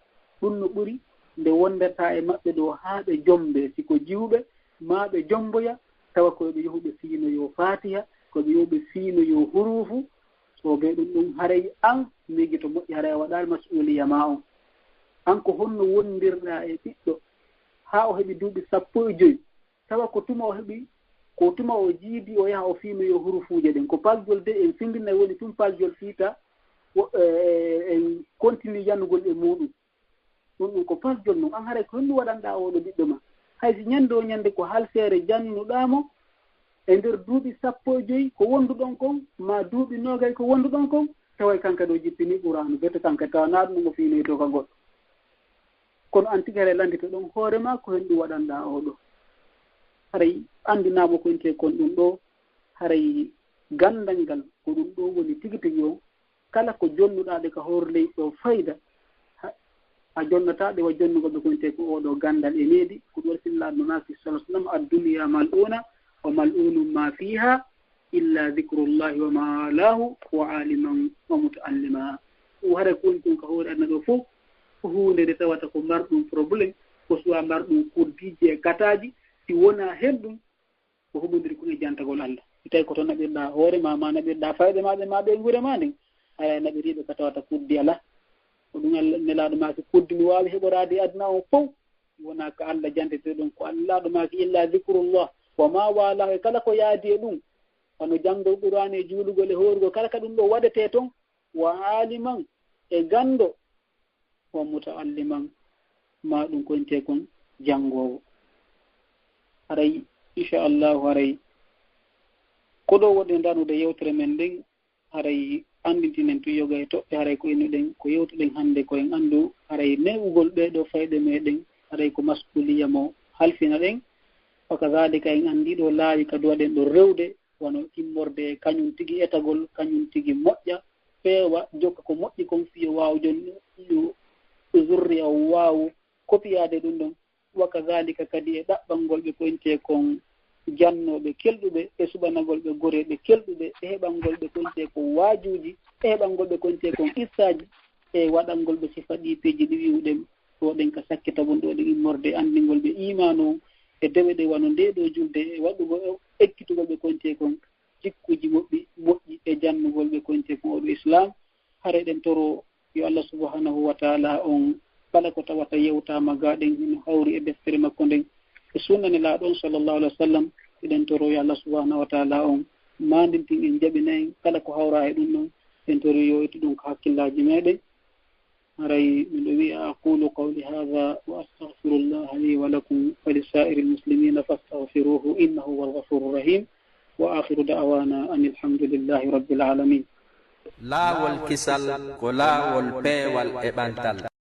Ɗum no ɓuri nde wondata e maɓɓe ɗoo haa ɓe jombe si ko jiwɓe maa ɓe jomboya tawa ko ɓe yahuɓe fiinoyoo Faatiha, ko ɓe yahuɓe fiinoyoo huruufu. So ɓe ɗum ɗum haray an miijoto moƴƴi haray a waɗaali mas'uuliya maa on. An ko honno wondirɗaa e ɓiɗɗo haa o heɓi duuɓi sappo e joy? Tawa ko tuma o heɓi, ko tuma o jiidi o yaha o fiinoyoo hurufuuje ɗen. Ko paljol de en findinay woni tun paljol fiita, o, e, e, en continue yanugol e muuɗum. Ɗum ɗum ko paljol non. An haray ko honɗum waɗanɗaa oo ɗoo ɓiɗɗo maa? Hay si ñannde o ñannde ko halfeere jannuɗaa mo, e nder duuɓi sappo e joy ko wonduɗon kon, maa duuɓi noogay ko wonduɗon kon, taway kanka ɗoo jippini Qur'aanu, bete kanka tawa naa ɗum o fiinoytoo ka goɗɗo. Kono an tigi haray lannditoɗon hoore maa ko honɗum waɗanɗaa oo ɗoo. Haray anndinaa mo ko intee kon ɗum ɗoo, haray ganndal ngal ko ɗum ɗoo woni tigi tigi on. Kala ko jonnuɗaa ɗe ka hoore leydi ɗoo fayda, ha-, a jonnataa ɗe wa jonnugol ɓe ko intee ko oo ɗoo ganndal e needi, ko ɗum waɗi Siraaɗo maaki sallallahu alaihi wasallam, "Ad-dunya mal'una wa mal'unun ma fiha illa dhikrullahi wa ma walahu wa aliman wa muta'allima." Ɗum haray ko woni ɗum ka hoore aduna ɗoo fof, ko huunde nde tawata ko marɗum problème, ko suwa marɗum kuddiiji e kataaji, si wonaa hen ɗum, ko huɓondiri kon e jantagol Allah. Si tawi ko to naɓirɗaa hoore maa, maa naɓirɗaa fayɓe maa ɓen, maa ɓe gure maa nden, haray naɓiriiɓe ka tawata kuddi alaa. Ko ɗum Allah, Nelaaɗo maaki kuddi no waawi heɓoraade e aduna on fof, wonaa ka Allah janteteɗon, ko Nelaaɗo maaki illa zikrullah, wa ma walahu, e kala ko yaadi e ɗum, wano janngol Qur'aana e juulugol e hoorugol, kala ka ɗum ɗoo waɗetee ton, wa aliman, e ganndo, wa muta'alliman, maa ɗum ko intee kon janngoowo. Haray, inchallahu, haray ko ɗoo wonɗen danude yewtere men nden, haray anndintinen tun yoga e toɓɓe, haray ko innuɗen, ko yewtuɗen hannde ko en anndu, haray ne'ugol ɓee ɗoo fayɓe meɗen, haray ko mas'uliya mo halfina ɗen. Wa kadhalika en anndi ɗoo laawi ka duwaɗen ɗoo rewde, wano immorde e kañum tigi etagol, kañum tigi moƴƴa, feewa, jokka ko moƴƴi kon, fii yo waawu jon-, yo zurriya o waawu kopiyaade ɗum ɗon. Wa kadhalika kadi e ɗaɓɓangol ɓe koynte kon jannooɓe kelɗuɓe, e suɓanagol ɓe goreeɓe kelɗuɓe, e heɓangol ɓe koynte kon waajuuji, e heɓangol ɓe koynte kon qissaaji, e waɗangol ɓe sifa ɗi piiji ɗi wi'uɗen ɗo ɗen ka sakkita bon ɗo ɗen immorde, anndingol ɓe iimaanu on e dewe ɗe wano nde ɗo julde, e waɗugol, e ekkitugol ɓe koynte kon jikkuuji moƴƴi, moƴƴi e jannugol ɓe koynte kon oɗo Islaam. Hara eɗen toro yo Allah subhanahu wa ta'ala on kala ko tawata yewtaama ga ɗen hino hawri e deftere makko nden e sunna Nelaaɗo on sallallahu alaihi wa sallam. Eɗen toro yo Allah subhanahu wa ta'ala on maandintin en, jaɓina en kala ko hawra e ɗum ɗon. Eɗen toro yo ittu ɗum ko hakkillaaji meɗen. Haray miɗo wi'a, أقول قولي هذا وأستغفر الله لي ولكم ولسائر المسلمين فاستغفروه إنه هو الغفور الرحيم. وآخر دعوانا أن الحمد لله رب العالمين. Laawol kisal ko laawol peewal e ɓantal.